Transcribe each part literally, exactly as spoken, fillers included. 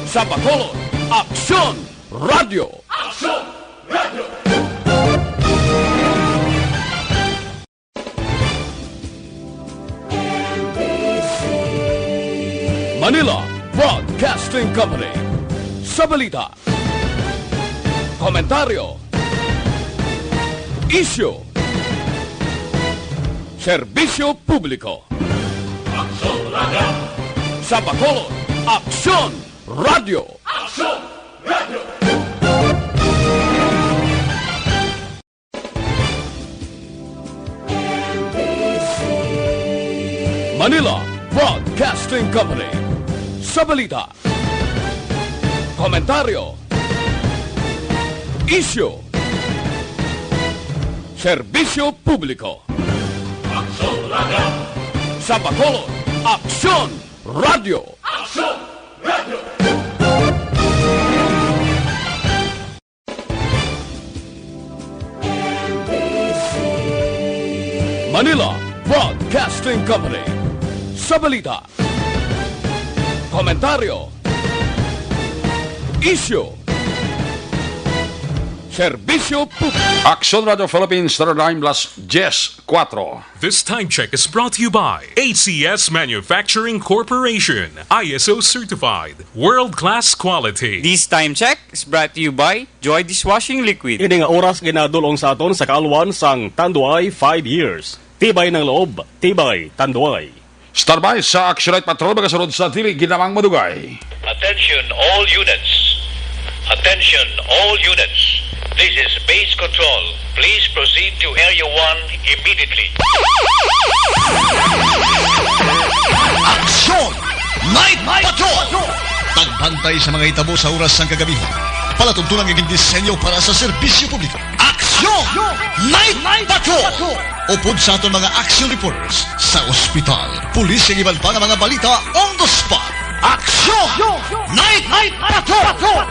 Sa Bacolod, Aksyon Radio. Aksyon Radio. Manila Broadcasting Company. Sa balita, komentaryo, isyu, serbisyo publiko. Aksyon Radio. Sa Bacolod, Aksyon Radio. Aksyon Radio. Manila Broadcasting Company. Sa balita, komentaryo, isyu, serbisyo publiko. Aksyon Radio. Sa Bacolod, Aksyon Radio. Aksyon Radio. Manila Broadcasting Company. Sa balita, komentaryo, isyu, serbisyo publiko. Aksyon Radio Philippines, Third Line, las diez kuwatro. This time check is brought to you by A C S Manufacturing Corporation, I S O certified, world-class quality. This time check is brought to you by Joy Dishwashing Liquid. Ini nga oras ginadul-ong sa aton sa kaalwan sang Tanduay five years. Tibay ng loob, tibay Tanduay. Standby sa Action Night Patrol, magasunod sa dili ginamang madugay. Attention all units. Attention all units. This is base control. Please proceed to Area one immediately. Action Night Patrol! Pagbantay sa mga hitabo sa oras sang kagabihon. Palatuntunan nga gindisenyo para sa serbisyo publiko. Action Night Patrol! Upod sa aton mga action reporters sa ospital, pulis, kag iban pa nga mga balita on the spot. Action Night Patrol!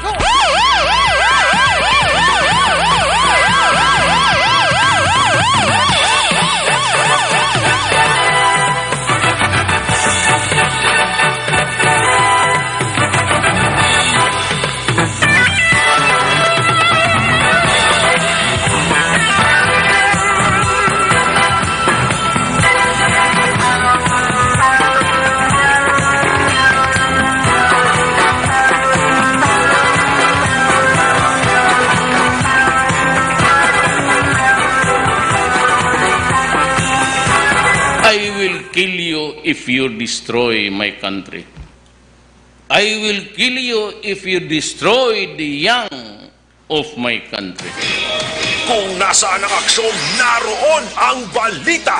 I will kill you if you destroy my country. I will kill you if you destroy the young of my country. Kung nasaan ang aksyon, naroon ang balita.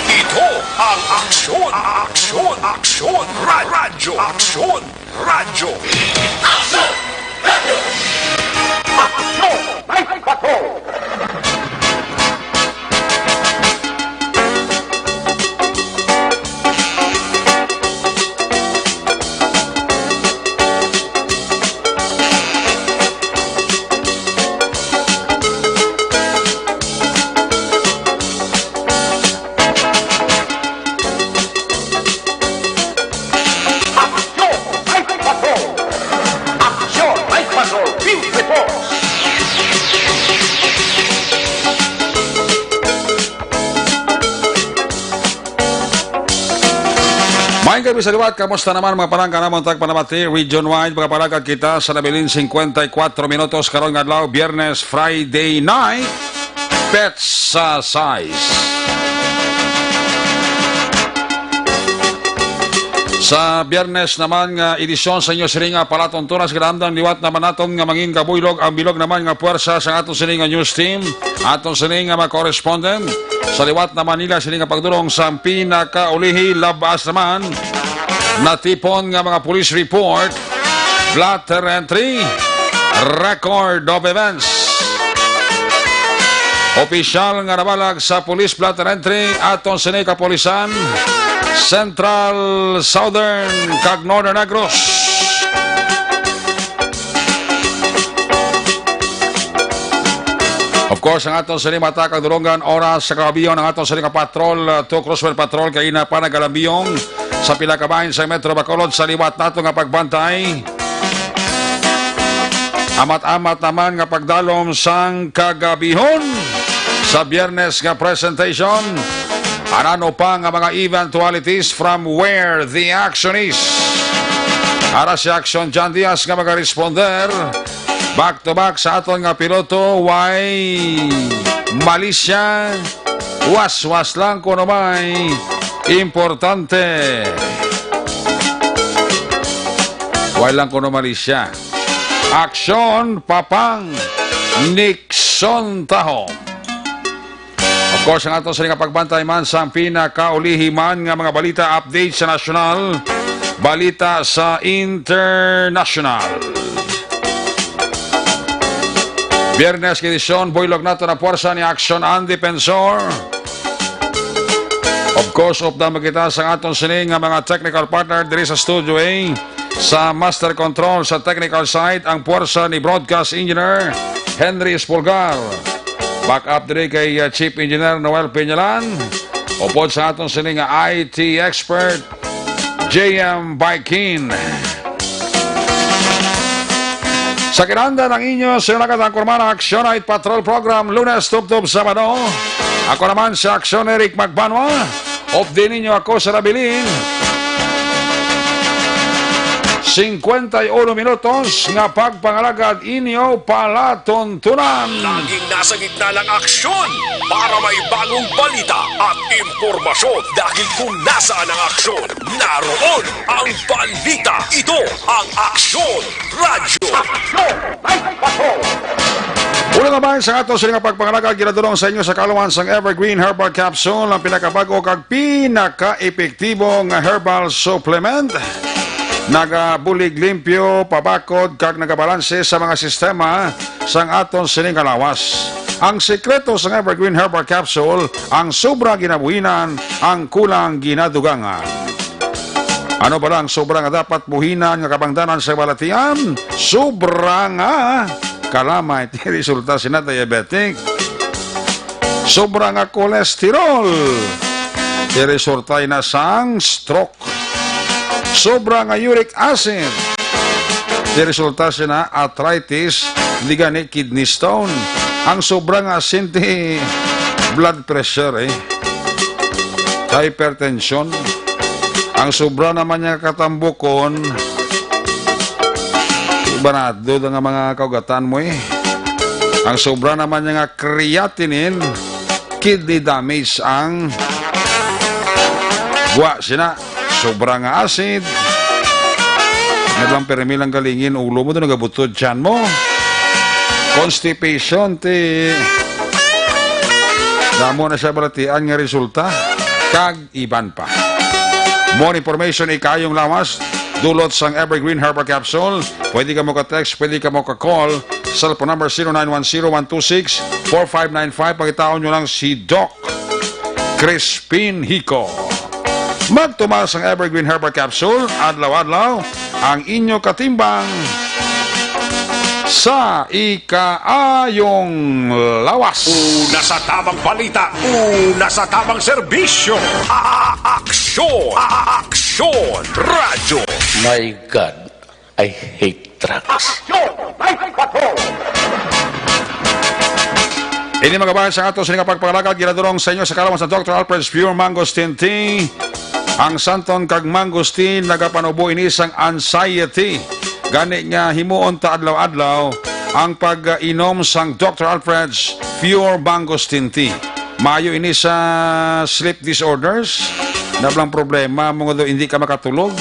Ito ang Aksyon, Aksyon, Aksyon, Ra-, Radyo, Aksyon, Radyo. Aksyon! Radyo! Aksyon! Live Patrol! Aksyon! Live Patrol! Aksyon! Live Patrol! Field Report! Maayong gabi sa liwat. Kamusta naman, mga palangga namon tagpanabati? Region wide, makapalagad kita sa nabilin cincuenta y cuatro minutos karon nga adlaw, Biyernes, Friday night. Petsa sais. Sa Biyernes naman nga edisyon sa inyo sini nga palatuntunan, sa kinahanglan liwat naman naton nga mangin kabuylog ang bilog naman nga puwersa sa aton sini nga news team, aton sini nga mga correspondent. Sa liwat naman nila sini nga pagdulong sa pinakaulihi, labas naman natipon nga mga police report, blotter entry, record of events. Opisyal nga nabalag sa police blotter entry, aton sini kapulisan, Central, Southern, kag Northern Negros. Of course, ang aton sini mata kag dulongan, oras sa kaabihon, ang aton sini ka patrol, uh, to Cruzman Patrol, kay ina pa nagalambiyong Sa pila ka bahin sa Metro Bacolod, sa liwat nato nga pagbantay, amat-amat naman nga pagdalom sang kagabihon sa Biyernes nga presentation. Anano pa nga mga eventualities from where the action is? Ara si Action John Diaz nga magaresponder. Back to back sa aton nga piloto, way mali siya. Waswas lang kuno may importante. Way lang kuno mali siya. Aksyon, Papang Nixon Taho. Of course, ang ato sini nga pagbantay man sa pinakaulihi man nga mga balita, update sa nasyonal, balita sa international. Biyernes nga edisyon, buylog nato na puwersa ni Action ang Defensor. Of course, updan mo kita sa aton sini nga mga technical partner diri sa Studio A. Sa Master Control sa technical side, ang puwersa ni Broadcast Engineer Henry Espulgar. Back up diri kay, uh, Chief Engineer Noel Peñalan. Upod sa aton sini nga I T expert, J M Baikin. Sa kinanda ng inyo, sinagat ang Kurmana Action Night Patrol Program, Lunes tubtob Sabado. Ako naman si Action Eric Magbanwa. Update ninyo ako sa nabilin. Singkwenta y uno minutos nga pagpangalagad inyo palatuntunan. Laging nasa gitna lang aksyon para may bagong balita at impormasyon. Dahil kung nasaan ang aksyon, naroon ang balita. Ito ang Aksyon Radyo. Una nga bahin sa ato sini nga pagpangalagad, ginadulong sa inyo sa kaalaman sang Evergreen Herbal Capsule, ang pinakabag-o kag pinaka-epektibo nga herbal supplement. Nagabulig limpyo, pabakod, kag nagabalanse sa mga sistema sang aton sini nga lawas. Ang sekreto sang Evergreen Herbal Capsule, ang sobra ginabuhinan, ang kulang ginadugangan. Ano bala ang sobra nga dapat buhinan nga kabangdanan sa balatian? Sobra nga kalamay, ti resulta sina diabetic. Sobra nga cholesterol, ti resulta na sang stroke. Sobra nga uric acid, ti resulta sina arthritis, di gani kidney stone. Ang sobra nga asin, ti blood pressure, eh. Hypertension. Ang sobra naman niya katambukon, ibanado nga mga kaugatan mo, eh. Ang sobra naman niya nga creatinine, kidney damage ang gwa sina. Sobra nga acid. Naglang permi lang galingin ulo mo, doon nagabutod tiyan mo. Constipation, ti damo na siya balatian nga resulta. Kag iban pa. More information, ikayong lawas, dulot sang Evergreen Herbal Capsule. Pwede ka mo ka-text, pwede ka mo ka-call. Cellphone number zero nine one zero one two six four five nine five. Pangitaon nyo lang si Doc Crispin Hico. Magtumas ang Evergreen Herbal Capsule, adlaw-adlaw, ang inyo katimbang sa ikaayong lawas. Una sa tamang balita, una sa tamang serbisyo, a-, aksyon, a-, aksyon, radyo. My God, I hate drugs. Aksyon! Night Patrol! Ini mga bayan sa ato sini nga pagpangalagad, ginadurong sa inyo sa kaalaman sa Doctor Alfred's Pure Mangosteen Tea. Ang santon kag mangosteen nagapanubo ini sang anxiety. Gani nga himuon ta adlaw-adlaw ang pag-inom sang Doctor Alfred's Pure Mangosteen Tea. Maayo ini sa sleep disorders. Nablang problema mo nga daw hindi ka makatulog.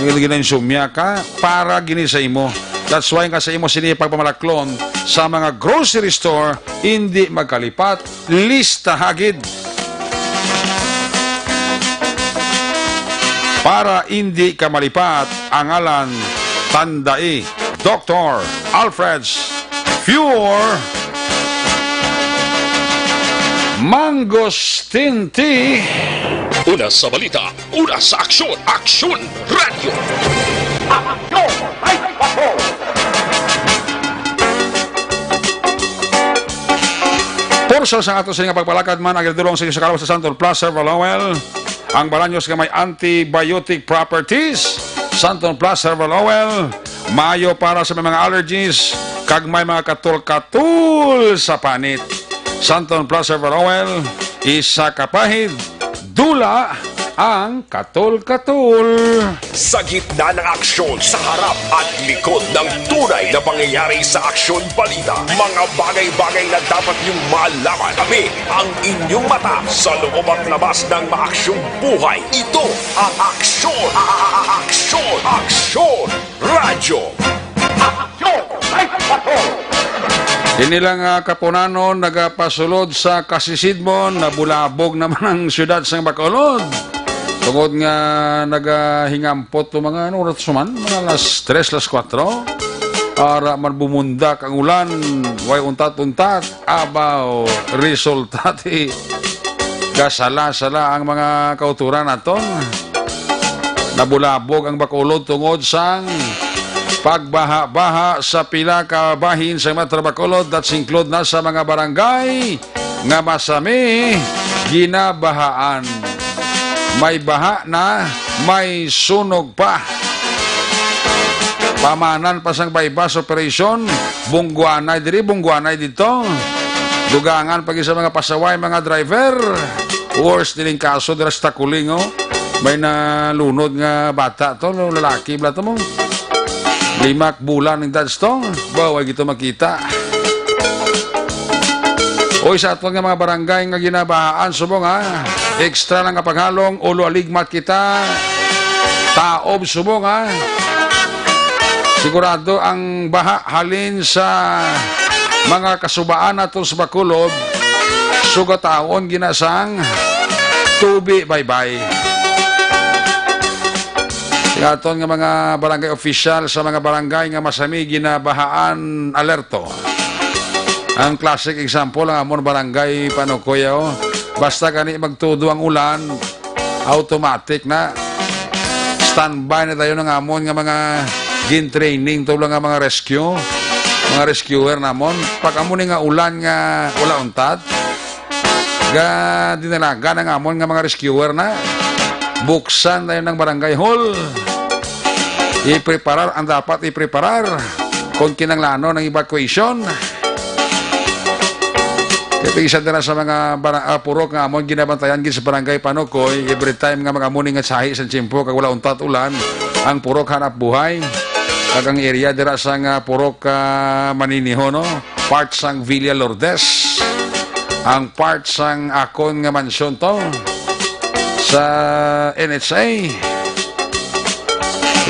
Hindi ka insomnia ka. Para gini sa imo. That's why nga sa imo sini pagpamalaklon sa mga grocery store, hindi magkalipat. Lista hagid. Para hindi ka malipat, ang ngalan, tandai, Doctor Alfred's Pure Mangosteen Tea. Una sa balita, una sa aksyon, Aksyon Radyo. Aksyon! Ay, aksyon! Porsa sa ato sa nga pagpalakad man ang nagdulong sa inyo sa kalawas sa Santon Plaza, Valawel. Ang balaños nga may antibiotic properties, Santon Plus Herbal Oil, maayo para sa may mga allergies, kag may mga katul-katul sa panit. Santon Plus Herbal Oil, isa ka pahid, dula ang katul-katul. Sa gitna ng aksyon, sa harap at likod ng tunay na pangyayari sa Aksyon Balita, mga bagay-bagay na dapat niyong malaman. Kami ang inyong mata sa loob at labas ng maaksyong buhay. Ito ang Aksyon, Aksyon, Aksyon Radyo. Aksyon! Ay, patrol! Ini lang, ah, kapunanon nagapasulod sa kasisidmon, nabulabog naman ang siyudad sang Bacolod. Tungod nga nagahingampot to mga, ano oras man, mga alas tres, alas kuwatro. Ara man bumundak ang ulan, way untat-untat. Abaw, resulta ti gasala-sala ang mga kauturan naton. Nabulabog ang Bacolod tungod sang pagbaha-baha sa pila ka bahin sa Metro Bacolod, that include na sa mga barangay nga masami ginabahaan. May baha na, may sunog pa. Pamanan pa sang buy-bust operation, bungguanay diri, bungguanay dito. Dugangan pa gid sa mga pasaway, mga driver. Worse din ang kaso dira sa Taculing, oh. May nalunod nga bata to, no? Lalaki bala to mo. Lima ka bulan ang edad to. Ba, way gid to makita. Oy, sa aton nga mga barangay nga ginabahaan subong, ha. Extra lang nga paghalong, ulo aligmat kita. Taob subong, ha. Sigurado ang baha halin sa mga kasubaan naton sa Bacolod, sugataon gina sang tubi baybay. Sa aton nga mga barangay official, sa mga barangay nga masami ginabahaan, alerto. Ang classic example, ang amon barangay Panukoy, oh. Basta gani magtudo ang ulan, automatic na. Standby na tayo ng amon nga mga gin-training to lang nga mga rescue, mga rescuer namon. Pag amo ni nga ulan nga wala untat, ga dinalagan ang amon nga mga rescuer na. Buksan tayo ng barangay hall. Ipreparar ang dapat ipreparar kung kinanglanon ang evacuation. Kaya isa dira sa mga bara-, ah, purok nga amon ginabantayan gid sa barangay Panukoy, every time nga mag-amo ni nga sahi sa tiyempo kag wala untat ulan, ang purok Hanap Buhay kag ang area dira sa nga purok, ah, Maninihon, no? Part sang Villa Lourdes, ang part sang akon nga mansyon to sa N H A.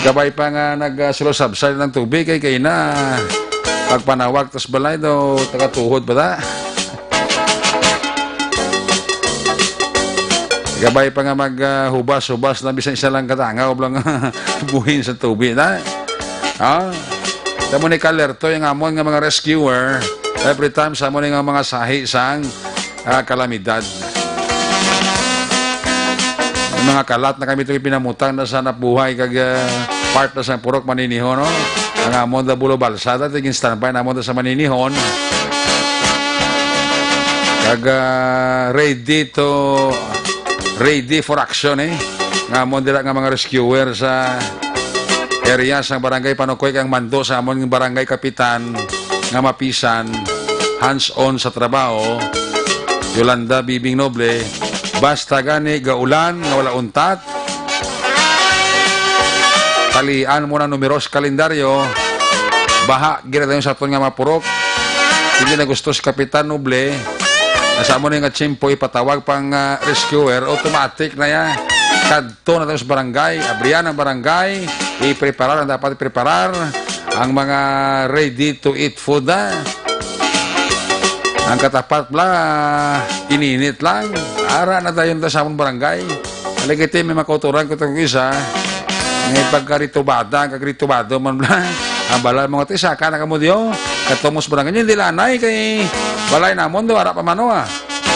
Ikabay pa nga nag, ah, sulusabsay ng tubig kay kay na pagpanawag tas balay daw taga tuhod pa ta. Ikabay pa nga mag, ah, hubas-hubas na bisan isa lang katangaw lang buhin sa tubig na. Ah, tamo ni kalerto yung amon nga mga rescuer every time sa amon nga mga sahi sang, ah, kalamidad. May mga kalat na kami ito pinamutang na sa Hanap Buhay kag, ah, part na sa Purok Maninihon, no? Ang amon da Bulo Balsada, tigin standby namon da sa Maninihon. Kag, ah, ready to, ready for action, eh. Nga amon dira nga mga rescuer sa area sang Barangay Panukoy kag ang mando sa amon nga barangay kapitan nga mapisan, hands-on sa trabaho, Yolanda Bibing Noble, basta gani gaulan nga wala untat, talian mo na numeros kalendaryo, baha ginadayon sa aton nga mga purok. Hindi na gusto si Kapitan Noble, na sa amo na nga tiyempo ipatawag pang, ah, rescuer, automatic na ya. Kadto na tayo sa barangay, abrihan ang barangay, ipreparar ang dapat ipreparar, ang mga ready to eat food na. Ang katapat bla, ininit lang. Ara na dayon ta sa among barangay. Aligiti may makauturan ko itong isa. May pagkaritubada, kagritubado man bla. Ang balay mga ti, saka na kamo diyo. Katumos barangay, hindi lanay kay balay namon do, ara pa mano ah.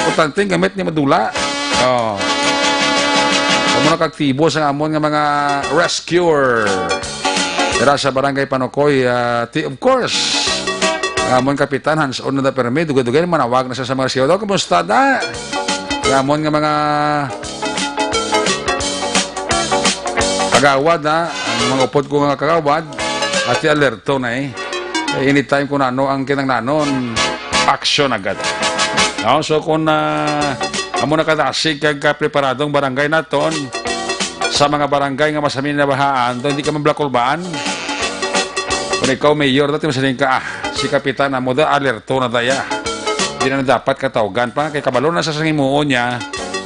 Importante ang gamit ni madula. Oh. Kamo na kagtibo sa amon nga mga rescuer. Dira sa Barangay Panukoy, ah, ti, of course. Ang amon kapitan, hands-on na da permi, dugay-dugay, manawag na siya sa mga rescuer. Daw, kumusta da? Ang amon nga mga kagawad, ha, ang mga upod ko nga kagawad, ati alerto na, eh. Eh, anytime kung ano ang kinahanglanon, aksyon agad. No? So, kung, ah, amo na kadasig kag kapreparadong barangay naton, sa mga barangay nga masami na bahaan, daw hindi ka mablakulbaan. Kung ikaw mayor, dati masaling ka, ah, si kapitan na mo da, alerto na daya. Di na dapat katawgan pa, kay kabalo na sa sangimuon niya,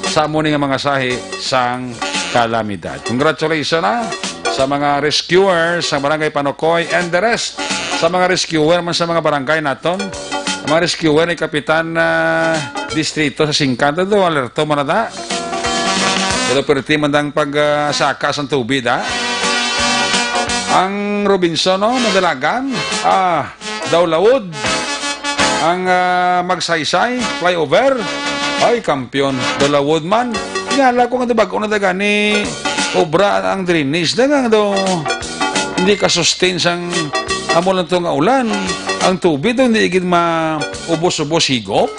sa amo ni nga mga sahi sang kalamidad. Congratulations, ah, sa mga rescuers, sa Barangay Panukoy, and the rest. Sa mga rescuer man sa mga barangay naton, ang mga rescuer ni Kapitan, ah, Distrito sa singkanta, do, alerto man na da. Pero perti man dang pag, ah, saka sang tubig, da. Ang Robinson, no, Madalagan, ah, Daulaod. Ang, ah, Magsaysay, flyover. Ay, kampiyon, Daulaod man. Tingala ko nga bag-o na da gani obra ang drainage, da nga daw hindi ka-sustain sang amo lang to nga ulan. Ang tubig daw hindi gid maubos-ubos higop.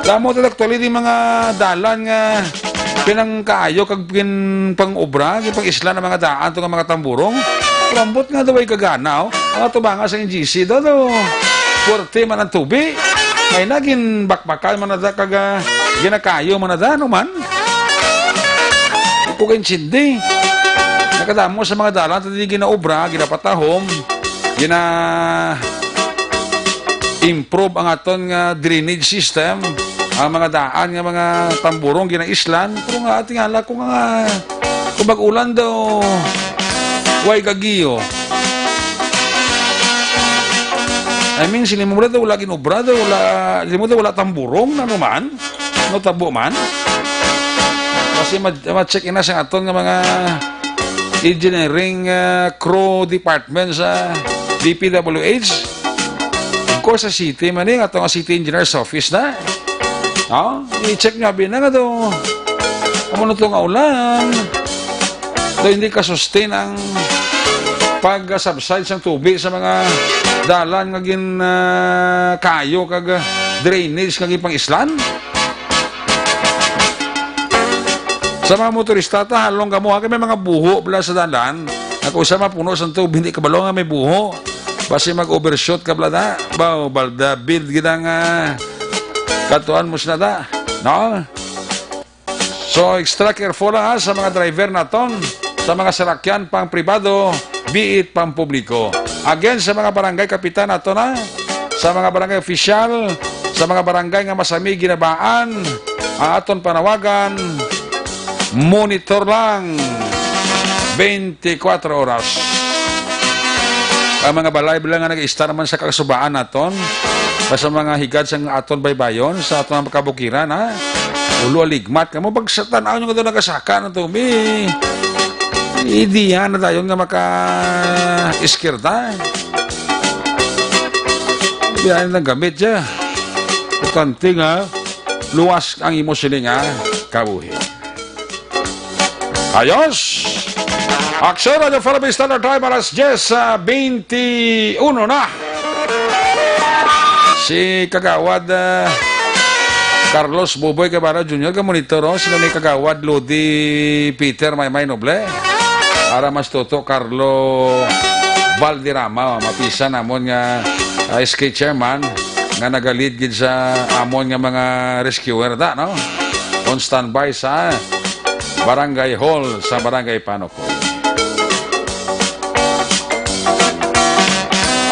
Damo ta actually di mga dalan nga pinangkaayo kag pin-, pang-obra, ginpang-isla ng mga daan to nga mga tamburong. Lambot nga daw ay kagana, oh. Ang atubangan sa N G C daw, daw. Puwerte man ang tubig. May nagin bakbakan man na da kag, ah, ginakayo man na da, ano man. Iko kaintindi. Nakadamo sa mga dalan, ta di ginaobra, ginapatahom, gina-improve ang aton nga drainage system, ang mga daan nga mga tamburong ginaislan, pero nga tingala ko nga kung mag-ulan daw, way gagiyo. I mean, sila mo daw wala ginobra daw, wala, sila mo daw wala tamburong, ano man, no tabo man. Kasi ma-, ma-check ina sa aton nga mga engineering, ah, crew department sa D P W H. Of course, sa city man eh, ato nga city engineer's office na. No? I-check nga, bina nga to. Amo na to nga ulan. To hindi ka-sustain ang pag-subside sang tubig sa mga dalan nga gin, ah, kayo kag, ah, drainage nga ginpang-islan. Sa mga motorista, ta, halong kamo, ha, kay may mga buho bala sa dalan. Ako sa mapuno sa tubig, hindi kabalo nga may buho. Basi mag-overshoot ka bala na. Ba, balda, build gid ang, ah, katuan mo sila ta. No? So, extra careful, ha, sa mga driver naton, sa mga salakyan pang pribado, be it pang publiko. Again, sa mga barangay kapitan naton, ha, sa mga barangay official, sa mga barangay nga masami ginabaan, ang aton panawagan, monitor lang, twenty-four oras. Ang mga balay lang nga nag-istar man sa kasubaan naton, sa mga higad sang aton baybayon, sa aton kabukiran, ha? Ulo aligmat kamo, pag sa tan-aw nyo nga daw nagasaka na to, may ideya na dayon nga maka-iskirta. Yan ang gamit siya. Importante nga, luwas ang imo siling, ha? Kabuhi. Ayos! Aksyon, Radyo Philippine Standard Time, alas diyes, ah, twenty-uno na. Si Kagawad, ah, Carlos Buboy Guevara Junior, ka monitor, oh. Sila ni Kagawad Lodi Peter Maymay Noble. Ara mas Toto Carlo Valderrama, oh, mapisan namon nga, ah, S K chairman nga nagalid gid sa amon nga mga rescuer ta, no? On standby sa Barangay Hall sa Barangay Panukoy.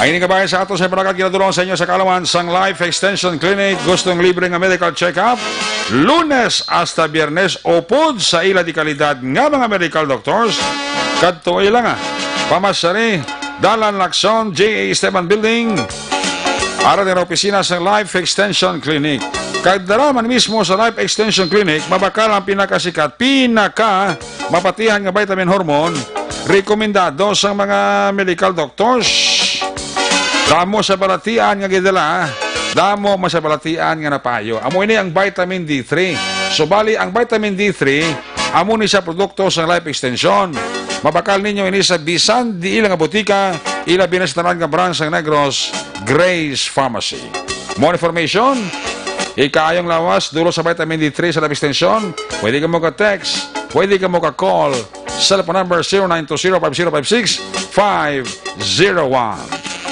Ang ini kabahin sa ato sa Barangay ginadulong sa inyo sa kaalaman sang Life Extension Clinic. Gustong libre nga medical check-up? Lunes hasta Biyernes, upod sa ila di kalidad nga mga medical doctors. Kadto ila nga pamasari, Dalan Lacson, J A Esteban Building. Ara din opisina sa Life Extension Clinic. Kag dara man mismo sa Life Extension Clinic, mabakal ang pinakasikat, pinaka mapatihan nga vitamin hormone, rekomendado sa mga medical doctors. Damo sa balatian nga gidala, damo man sa balatian nga napayo. Amo ini ang vitamin D three. Subali ang vitamin D three, amo ni sa produkto sa Life Extension. Mabakal ninyo ini sa bisan di ila nga botika, ila binasitanan nga brand sa Negros, Grace Pharmacy. More information, ikaayong lawas, duro sa vitamin D three sa Life Extension, pwede ka mo ka-text, pwede ka mo ka-call Cellphone number zero nine two zero five zero five six five zero one.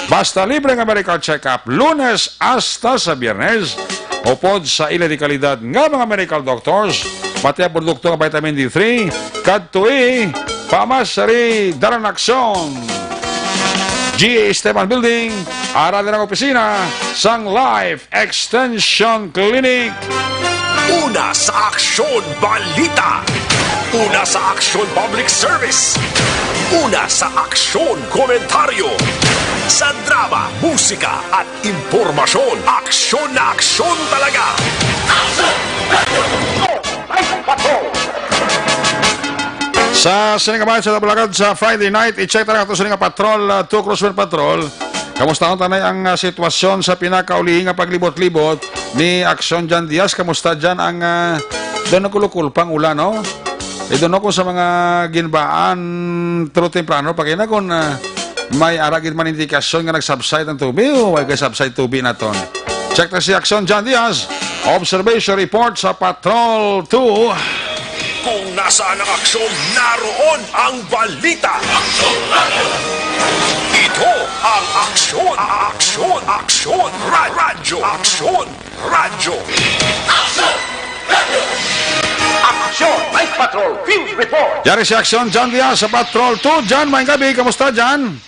Basta libre nga medical check-up, Lunes hasta sa Biyernes, upod sa ila de kalidad nga mga medical doctors, pati ang produkto nga vitamin D three, kadtoi pa mas ri Dalan Aksyon. G A Esteban Building, ara din ang opisina sang Life Extension Clinic. Una sa Aksyon Balita. Una sa Aksyon Public Service. Una sa Aksyon Komentaryo. Sa drama, musika, at impormasyon, aksyon na aksyon talaga. Sa sining kabayan sa Tabalagan sa Friday night, i-check talaga to sining nga patrol, uh, two Crosswind Patrol. Kamusta ang tanay ang, ah, sitwasyon sa pinakaulihi nga paglibot-libot ni Aksyon Jan Diaz? Kamusta dyan ang, ah, doon nagkulukul pang ulan, no? Eh, doon ako sa mga ginbaan, pero temprano pa kayo na kung, ah, may ara gid man indikasyon nga nag-subside ang tubig o way kay subside tubig naton. Check na si Aksyon Jan Diaz. Observation report sa Patrol two. Kung nasaan ang aksyon, naroon ang balita. Ito ang Aksyon, Aksyon, Aksyon, Ra- Radyo, Aksyon, Radyo. Aksyon! Night Patrol Field Report! Yari si Aksyon Jan Diaz sa Patrol two. Jan, may gabi. Kamusta, Jan?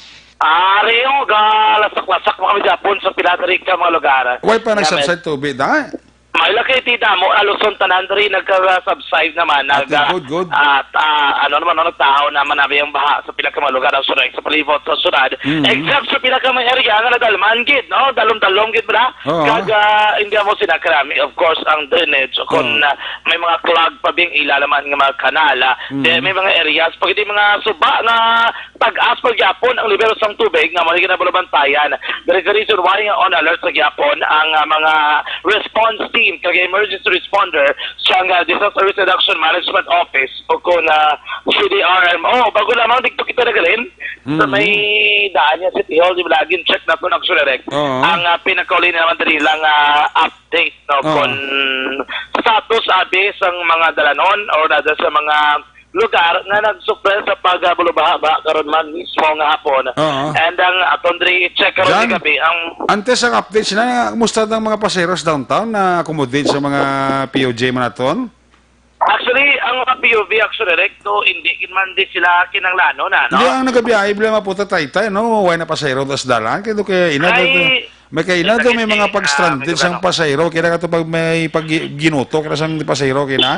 Ari, oh, galasak-lasak mo kami gapon sa pila diri ka mga lugar. Way pa Nga nag-subside tubig, da? May laki ti damo, aluson tanan diri nagka-subside naman. Ate, Nag, ah, good, good. At, ah, ano naman, no, nagtahaw naman namin yung baha sa pila ka mga lugar ang sunod sa palibot sa syudad. Mm. Except sa pila ka mga area nga nadalman gid, no? Dalom-dalom gid ba? Oo. Kag, ah, hindi mo sinakarami, of course, ang drainage. Kung, Oo. ah, may mga clog pa bing ila naman nga mga kanal, ah, Mm. kaya may mga areas, pag hindi mga suba nga tag-as pa gyapon ang level sang tubig nga mao ginabulabantayan. There is the reason why nga on alert sa gyapon ang, ah, mga response team kag emergency responder sa nga Disaster Risk Reduction Management Office o kung, ah, C D R M O. Bago lamang dito kita nagalin sa Mm. may daan niya City Hall, di ba, lagi check nato ang Direk. Oo. Ang, ah, pinakauli naman dali lang, ah, update, no, Oo. kung status abi sang mga dalanon or rather sa mga lugar nga nagsuffer sa pagbulobaha-baha karon man mismo nga hapon. Oo. And ang aton diri check karon Jan, ni gabi ang antes ang updates na, kumusta ang mga paseros downtown na accommodate sa mga P O J man naton? Actually, ang mga P O V actually, Recto, hindi man di sila kinanglanon, ano? Hindi, ang nagabiyahe, problema po, tatay-tay, no? Why na pasero tas dalan? Kaya doon kaya ina, Ay, doon, may kaya ina, doon, may sakit mga eh. pag-stranded Ah, may sang lugar ako. pasero. Kaya ka to pag may pag ginutok na sang pasero, kaya na?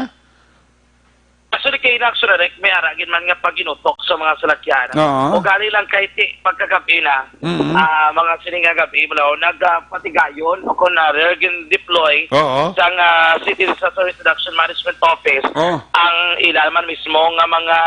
Actually, kay Inaxo Direct, may ara gid man nga pagginutok sa mga salakyan. Oo. O gani lang kay ti, pagkagabi na, Mm-hmm. ah, mga sining nga gabi, bro, nagpatigayon o kung na rare gin deploy Oo. sang, ah, City Disaster Risk Reduction Management Office Oh. ang ila man mismo nga mga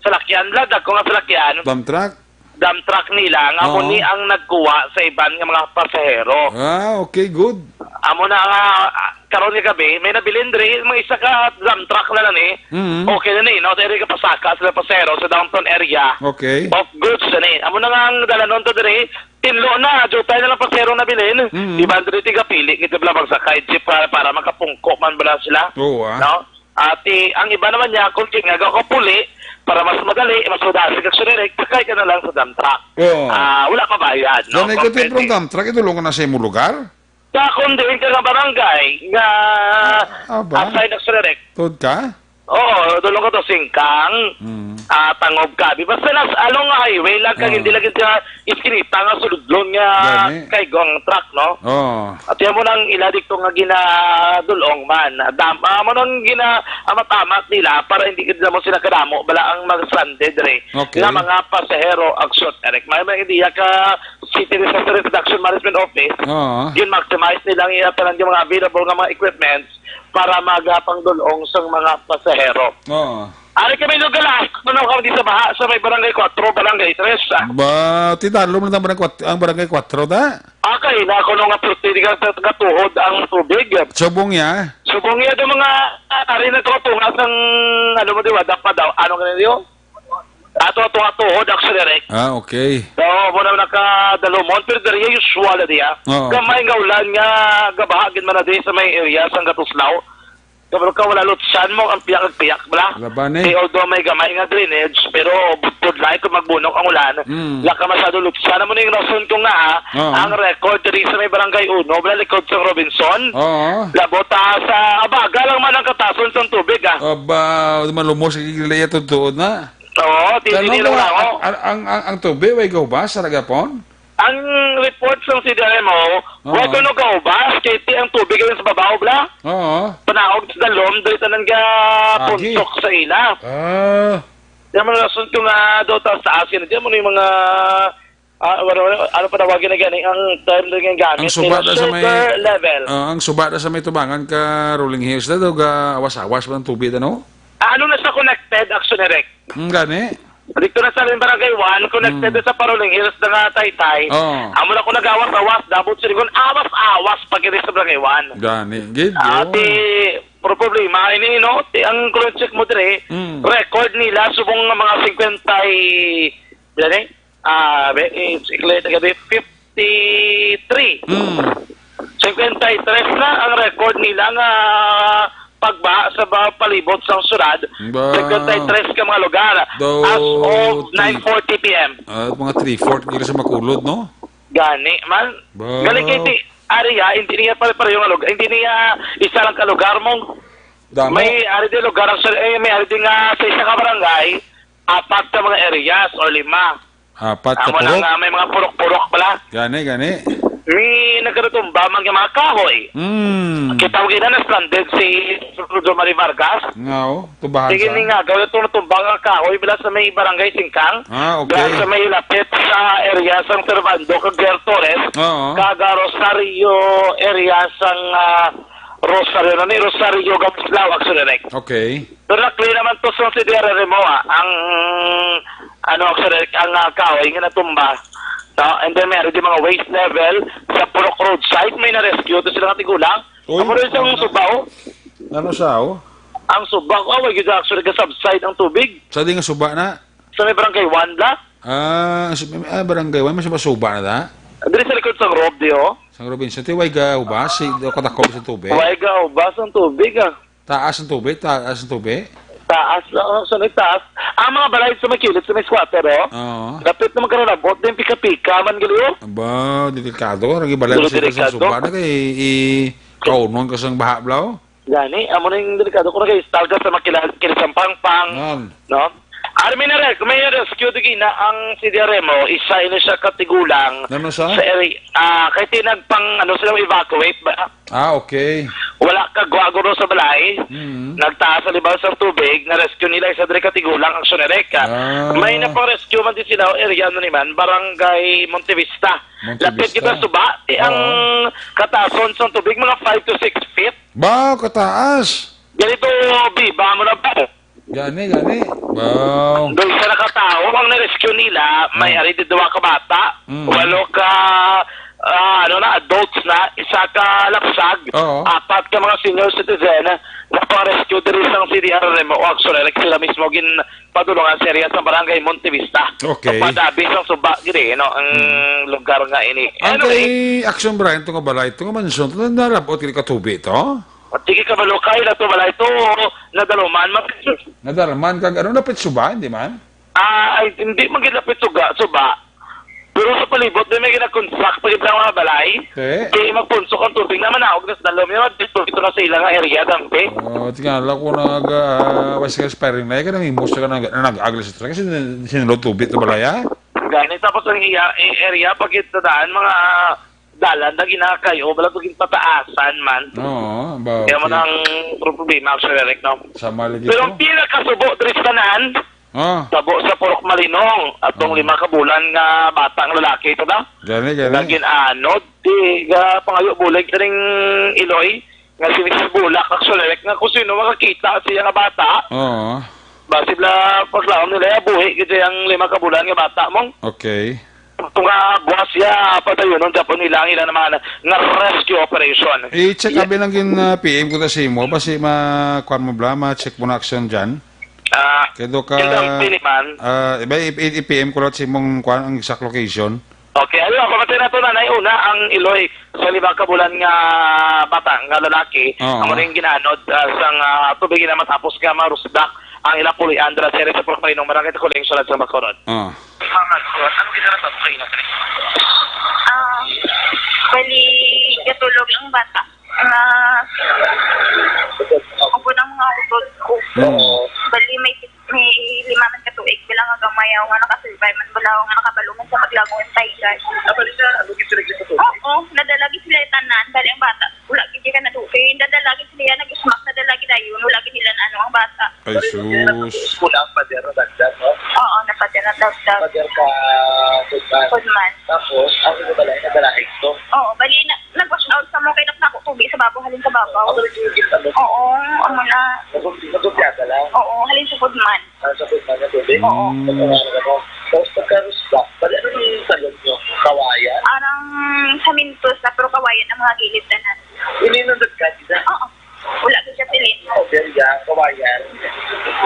salakyan, la, dagko nga salakyan. Dump truck? Dump truck nila nga Oo. amo ni ang nagkuha sa iban nga mga pasahero. Ah, okay, good. Amo na nga, ah, karon nga gabi, may nabilin diri, mga isa ka dump truck na lang ni. Mhm. Okay na ni, no? Diri ka pasaka sila pasahero sa downtown area. Okay. Of goods na ni. Amo na nga ang dalanon to diri, tinlo na, jutay na lang pasahero nabilin. Mhm. Iban diri tigapili, kita lang pagsakay jeep para, para makapungko man bala sila. Oo, ah. No? At, eh, ang iba naman niya, kung tingagaw ka puli, para mas madali, mas madasig ang sunirek, sakay ka na lang sa dump truck. Oo. Ah, wala pa bayad, no? Yan ay Kung kuti pwede. From dump truck, idulungan na sa imo lugar? Sa kung diin ka nga barangay, nga Ah, aba. assign ang sunirek. Tuod ka? Oo, dulong ka to, Singkang. Mm. Ah, Tangob, Kabi. Basta nas-, along nga highway lang, kang Oo. hindi lagi sa iskinita nga suludlon nga Gani. kay gong truck, no? Oo. At yan mo nang iladik to nga ginadulong man. Dam-, ah, mo nang gina-, amat-amat nila para hindi gid mo sila kadamo bala ang mag-stranded re Okay. nga mga pasahero, aksyon. Eric, may mga ideya ka City Disaster Risk Reduction Management Office, Oo. gin-maximize nila ang iya tanan nga mga available nga mga equipments para magapangdulong sa mga pasahero. Oo. Ari kami lugar, ah, ano kami di sa baha sa may Barangay Cuatro, Barangay Tres, ah. Ba, ti dalom lang ang Barangay Cuatro, ang Barangay Cuatro, ta? Ah, kay na kuno nga purti di ka sa gatuhod ang tubig. Subong ya? Subong ya do mga, ah, ari na to tunga sang, ano mo, di ba, dapa daw. Ano nga niyo? Ato, ato, ato, tuhod, actually, Rick. Ah, okay. So, mo na nakadalumon, pero diri usual na diya. Oo. Gamay nga ulan nga gabaha gid man na di sa may area sang Gatuslaw. Kabalo ka, wala lutsan mo ang piyak ag piyak, bala. Laban, eh. Kay although may gamay nga drainage, pero budlay kung magbunok ang ulan, Mm. wala ka masyado lutsan. Amo na yung rason ko nga, ah, Oo. ang record diri sa may Barangay Uno, bala, likod sa Robinson. Oo. Labot, ah, sa abaga lang man ang katason sang tubig, ah. Aba, malumos ang iglesia, totoo na. Oo, di, Pero di nila ang, wala, oh. ang, ang, ang, ang tubig, way gahubas, sa gapon? Ang report sang C D R M O, Oo. way kuno gahubas, kay ti ang tubig ay sa babaw, bala. Oo. Panaog sa dalom, diri tanan ga Agi. puntok sa ila. Ah. Yan man ang rason ko nga daw taas-taas yun. Diyan mo na yung mga, ah, wala, wala, ano pa tawagin na gani, ang term na yung gamit Ang suba nila, na sa may, silver level. ah, ang suba na sa may tubangan ka Rolling Hills na daw, ga awas-awas ba ang tubig, ano? Ah, ano na sa connected, Action Direct? Mm, gani. Dito na sa aming Barangay One, connected Mm. sa Paroling Hills na nga, Taytay. Oo. Amo na ko nagawas-awas, dabot sa ligon, awas-awas pag iri sa Barangay One. Gani, gid, Ah, yun. Ti, pero problema, ini, no? Ti, ang cross check mo dire, Mm. record nila, subong nga mga fifty, gani? Ah, be, eh, siklet, gabi, fifty-three. Mm. Fifty-three na ang record nila nga pagbaha sa ba-, palibot sang syudad. Ba. Fifty-three ka mga lugar. Daw As of three. nine forty P M. Ah, mga three-fourth diri sa Makulod, no? Gani, man. Ba. Gali kay ti area, hindi niya pare-pareho nga lugar. Hindi niya isa lang ka lugar mong Damo. may ari di lugar ang sir-, eh, may ari di nga sa isa ka barangay, apat ka mga areas or lima. Apat ka Amo na purok? nga, may mga purok-purok pala. Gani, gani. May nagkaratumba man nga mga kahoy. Mm. Kita mo gina na stranded si Rudolfo Marie Vargas. Nga, oh, tubahan Sige sa ni nga, gawin itong natumba nga kahoy bila sa may barangay Singkang. Ah, okay. Bila sa may lapit sa area sang Servando, kag Glenn Torres, Oo. kag, ah, Rosario area sang, ah, Rosario, na ni Rosario Gamislao, actually, Rex. Okay. Pero na-clear naman to sa C D R R M O, ah, ang, ano, actually, ang, ah, kahoy nga natumba. No? And then, meron din mga waste level sa Purok Roadside, may na-rescue to sila nga tigulang. Uy, Ako rin sa ano? suba, oh. Ano siya, oh? Ang suba, oh, wag yun actually ka-subside ang tubig. Sa di nga suba na? Sa may barangay one la. Ah, sa, ah, barangay one, may suba-suba na da? Dili sa likod sa Rob, di, oh. Sa probinsya, ti, way ga ubas, si, do katakop sa tubig? Way ga ubas ang tubig, ah. Taas ang tubig, taas ang tubig. Taas, oh, sa may taas. Ang mga balay sa may kilid, sa may squatter, oh. Oo. Dapit na magkaralabot, din pika-pika man gali, oh. Aba, delikado. Lagi balay Pero sa delikado. suba na kay i-, kaunon ka sang baha, bla, oh. Gani, amo na yung delikado. Kung nag-install ka sa makilal-, kilisang pangpang, Yan. no? Army na rin, may rescue di gina ang C D R M O, isa ini siya katigulang Ano sa? sa area. Ah, kay tinagpang, ano, sila evacuate ba? Ah, okay. Wala ka gwago ro sa balay. Mm. Nagtaas sa libaw sa tubig, na-rescue nila isa diri ka tigulang, Action Direct, ah. Ah. May napang-rescue man din sila, o area, ano ni man, Barangay Montevista. Lapit Montevista. kita suba, eh, ang Oo. katason sa tubig, mga five to six feet. Ba, kataas. Ganito, biba mo na ba? Gani, gani. Wow. Doon sa nakatawo, ang na-rescue nila, may Ah. ari di duwa ka bata, Mm. walo ka, ah, ano na, adults na, isa ka lapsag, Oo. apat ka mga senior citizen, na pang-rescue diri sa C D R M O, actually, like, sila mismo gin padulungan sa area sa barangay Montevista. Okay. Padabi sa suba, gini, no, ang Mm. lugar nga ini. Ang Anyway. kay Action Brian, ito nga balay, ito nga mansyon, ito na narabot, kini katubi to? At sige ka, Balukay, na to, balay to, nadaloman, mapit. Nadalman kag ano, napit suba, hindi man? Ah, ay, hindi man gid napit suga, suba. Pero sa palibot, di may ginakonstruct pa gid ang mga balay. Eh? Di magpunsok ang tubig na manaog na sa dalom. Yun, dito, dito na sa ilang area, dampi. Oh, tingala ko nag, ah, was ka sparing na, eh, kanang imos ka nag, nag-agli sa truck. Kasi sinulod tubig sa balay, ah? Gani, tapos ang iya, eh, area, pag ito daan, mga dalan na ginakay, o wala to ginpataasan man. Oo, ba, Kaya man okay. ang problema, actually, Rick, no? Sama lagi Pero to. ang pinakasubo, diri sa tanan, Ah. Tabo sa Purok Malinong, atong Hmm. lima ka bulan nga batang lalaki ito na. Gani, gani. Naging anod, di ga pangayo bulig kaning Iloy, nga si Mister Bulak, actually, nga kung sino makakita siya nga bata, Oo. basi bla paglaom nila, ya, buhi gid ang lima ka bulan nga bata mong. Okay. Kung nga buwas siya, padayonon Japon nila ang ilang naman nga rescue operation. I-check Yes. abi lang gin, ah, P M ko ta sa imo, basi ma-, kuwan mo bla, ma-check mo na action dyan. Ah, Kay do ka, in the opinion, ah, iba, i-, i-, i-P M ko lang sa imong, kuwan, ang exact location. Okay, ayo, pamati na to, Nanay. Una, ang iloy sa lima ka bulan nga bata nga lalaki, Oo. Amo ning ginaanod, ah, sang, ah, tubig na matapos nga marusdak ang ila pulian dira sa area sa Purok Marinong, Barangay Takuling, Syudad sa Bacolod. Ah. Ma'am, ano, ano ginaanod sa kaina, Nanay? Ah, bali, gatulog ang bata. Nga, upod ang mga utod ko. Mm. Bali, may, may lima man ka tuig, bala nga gamay ako nga nakasurvive man, bala ako nga nakabalo man sa maglangoy ang taygan. Ah, bali siya, ano, gid sila gid sa tubig? Oo, nadala gid sila tanan, bali ang bata. Wala gid ka na tuig, nadala gid sila, nag-smack, nadala gid dayon, wala gid nila na ano ang bata. Ay, sus. Wala ang pader na dagdag, no? Oo, napader na dagdag. Pader ka, food man. Food man. Tapos, ang iba bala, nagdalaig to. Oo, bali na, nag-wash out sa mo, kay nako tubig sa babaw, halin sa babaw. Ang nagigit, ano? Oo, amo na. Nagugti-, nagugtiada lang? Oo, halin sa food man. Ah, sa food man, na tubig? Oo. Mm. Tapos, ano ka, tapos pagka-rusdak, bali, ano yung talon nyo? Kawayan? Arang samintos na, pero kawayan ang mga gilid tanan. Ininundot ka, di ba? Oo. Wala ko siya pilin. O, diri ya, kawayan.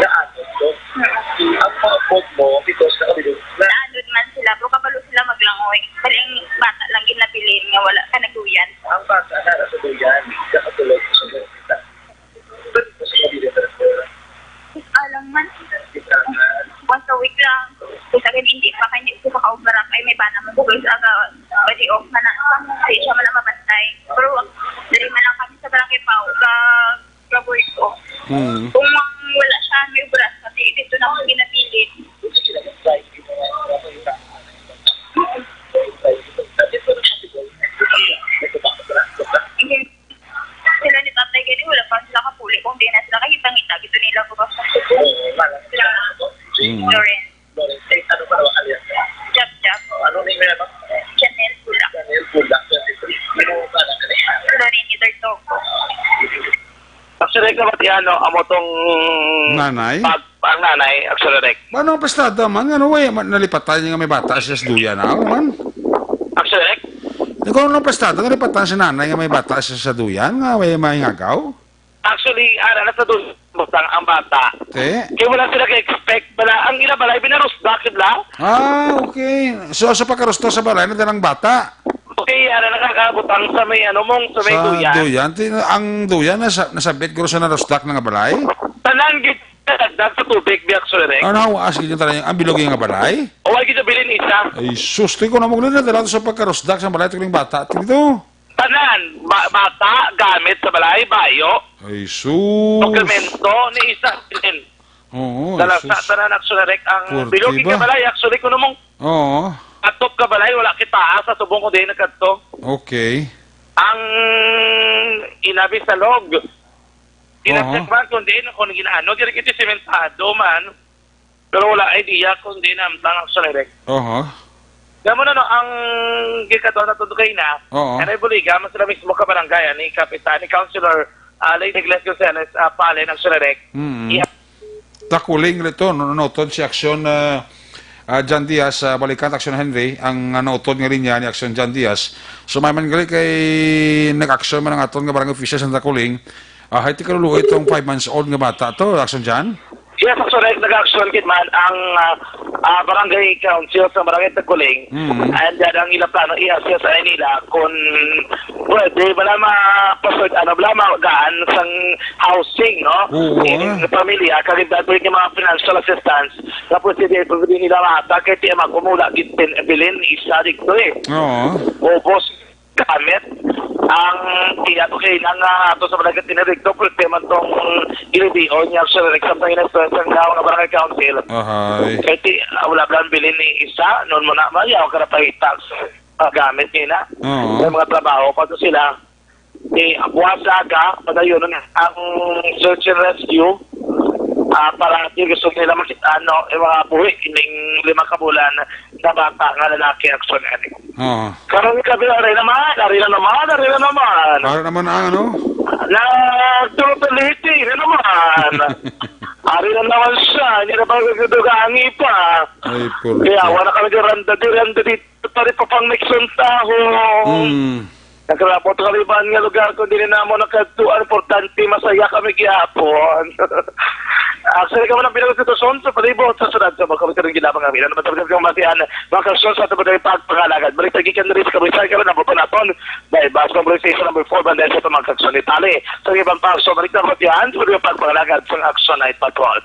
Naanod to. Hmm. Ang mga pod mo, because nakabilog na. Naanod man sila, pero kabalo sila maglangoy. Bali ang bata lang ginabilin nga wala ka nagduyan. Ang bata na sa duyan, nakatulog sa mga. Pero sa kabila, pero Alang man. Once a week lang. Kung sa akin, hindi pa, kaya hindi ko makaubra. Kaya may bana mo, bugay sa aga, pwede off man na. Hindi siya man ang mabantay. Pero, dali man lang kami sa barangay pa, ga, ga-work ko. Hmm. Kung mang wala siya, may obras, kasi dito na ako ginapilit. Hindi. Sila ni tatay gani, wala pa sila kapuli kung di na sila kahitang-hita, gito nila ko ba sa sila. Mm. Lawrence. Lawrence, eh, ano pa naman alias? Jab Jab. Oh, ano name na ba? Chanel Pula. Chanel Pula, twenty-three. Sino ba na kani? Lorraine Idartoco. Actually, kabatihan, no, amo tong Nanay? pag-, ang nanay, actually, Rek. Ano ang pastada man? Ano, eh, ma-, nalipatan niya nga may bata siya sa duyan, ah? Ano man? Actually, Rek? Ikaw, ano ang pastada? Nalipatan si nanay nga may bata siya sa duyan, nga may mahingagaw? Actually, ara na sa duyan, butang ang bata. Te? Kaya wala sila ka-expect. Bala, ang ila balay, binarusdak, bala. Ah, okay. So, sa pagkarusdak sa balay, nadalang bata? Okay, ara nakakabutang sa may, ano, mong, sa may Sa duyan. duyan? Ti-, ang duyan, nasa, nasabit guro sa narusdak na nga balay? Tanan, gid, nagdag sa tubig, di, actually, Rek. Ano, as gid yung tanan, ang bilog yung nga balay? O, ay, gid, bilin isa. Ay, sus, ti ko na mo, nadala to sa pagkarusdak sa balay, tuling bata, ti to. Tanan, ba-, bata, gamit sa balay, bayo, Ay, sus. dokumento, ni isa, bilin. Oo, Dala sa Jesus. tanan, actually, Rek, ang Purti bilog ba? Ka balay, actually, kuno mong Oo. atop ka balay, wala kita sa subong ko din nagkadto. Okay. Ang inabi sa log, Aha. Ginacheck man kung diin, kung ginaano, diri kiti sementado man. Pero wala idea kung diin ang tang, actually, Rek. Aha. Kaya mo na, no, ang gikadto na to kay na, Oo. Ano yung buliga, mas sila mismo ka barangay, ani, kapitan, ni Councilor, ah, Lady Gladys Gonzales, ah, Palen, actually, Rek. Mm. Iya- Takuling rito, no, notod si Aksyon, ah, ah, John Diaz, ah, balikan, Aksyon Henry, ang, ah, notod nga linya ni Aksyon John Diaz. So, may man gali kay nag-aksyon man ang aton nga barangay official sa Takuling. Ah, hay, ti kaluluoy itong five months old nga bata to, Aksyon John? Yes, actually, nag-action gid man ang, ah, ah, barangay council sa barangay Taguling. Mm. And then, ang ilang plano, i-assess ay nila kung pwede, wala mapasod, ano, wala magaan sang housing, no? Oo, Ining ah. pamilya, kag dati yung mga financial assistance, tapos hindi, pwede nila mata, kay ti magkumula, gid, bilin, isa dito eh. Oo. Ubos, gamit ang iya to kay nang, ah, ato sa barangay Tinirigto, kung man tong ilibion niya sa example na sa nga mga barangay council. Ahay. Kay ti, ah, wala lang bilin ni isa, noon mo na, mayaw ka na pahitag sa gamit nila. Oo. May mga trabaho pa to sila. Di, buwas sa aga, padayon ang search and rescue. Ah, para di gusto nila makita, ano, yung mga buhi, ining lima ka bulan na bata nga lalaki, actually. Oo. Karon kami, ari naman, ari na naman, ari na naman. Para naman ang ano? Nagtulog-tuliti na naman. Ari na naman siya, hindi na ba nagdudugangi pa? Ay, purti. Kaya wala kami garanda, garanda dito, pare, pa pang next taho. Hmm. Nakalabot kami ba nga lugar kung dili namo nakadtuan, importante, masaya kami gihapon. Actually, kamo nang pinagtituson sa palibot sa syudad sa Bacol, karon gilabang kami. Ano ba talaga ang matian? Mga kaagsoon, sa ato ba tayo pagpangalagad? Balik tayo gikan diri sa Kabuhisan, karon ang buto naton. Dahil bas ng police station number four, Bandes, sa mga kaagsoon ni Tali. Sa ibang pagso, balik na matian, sa mga pagpangalagad sa action night patrol.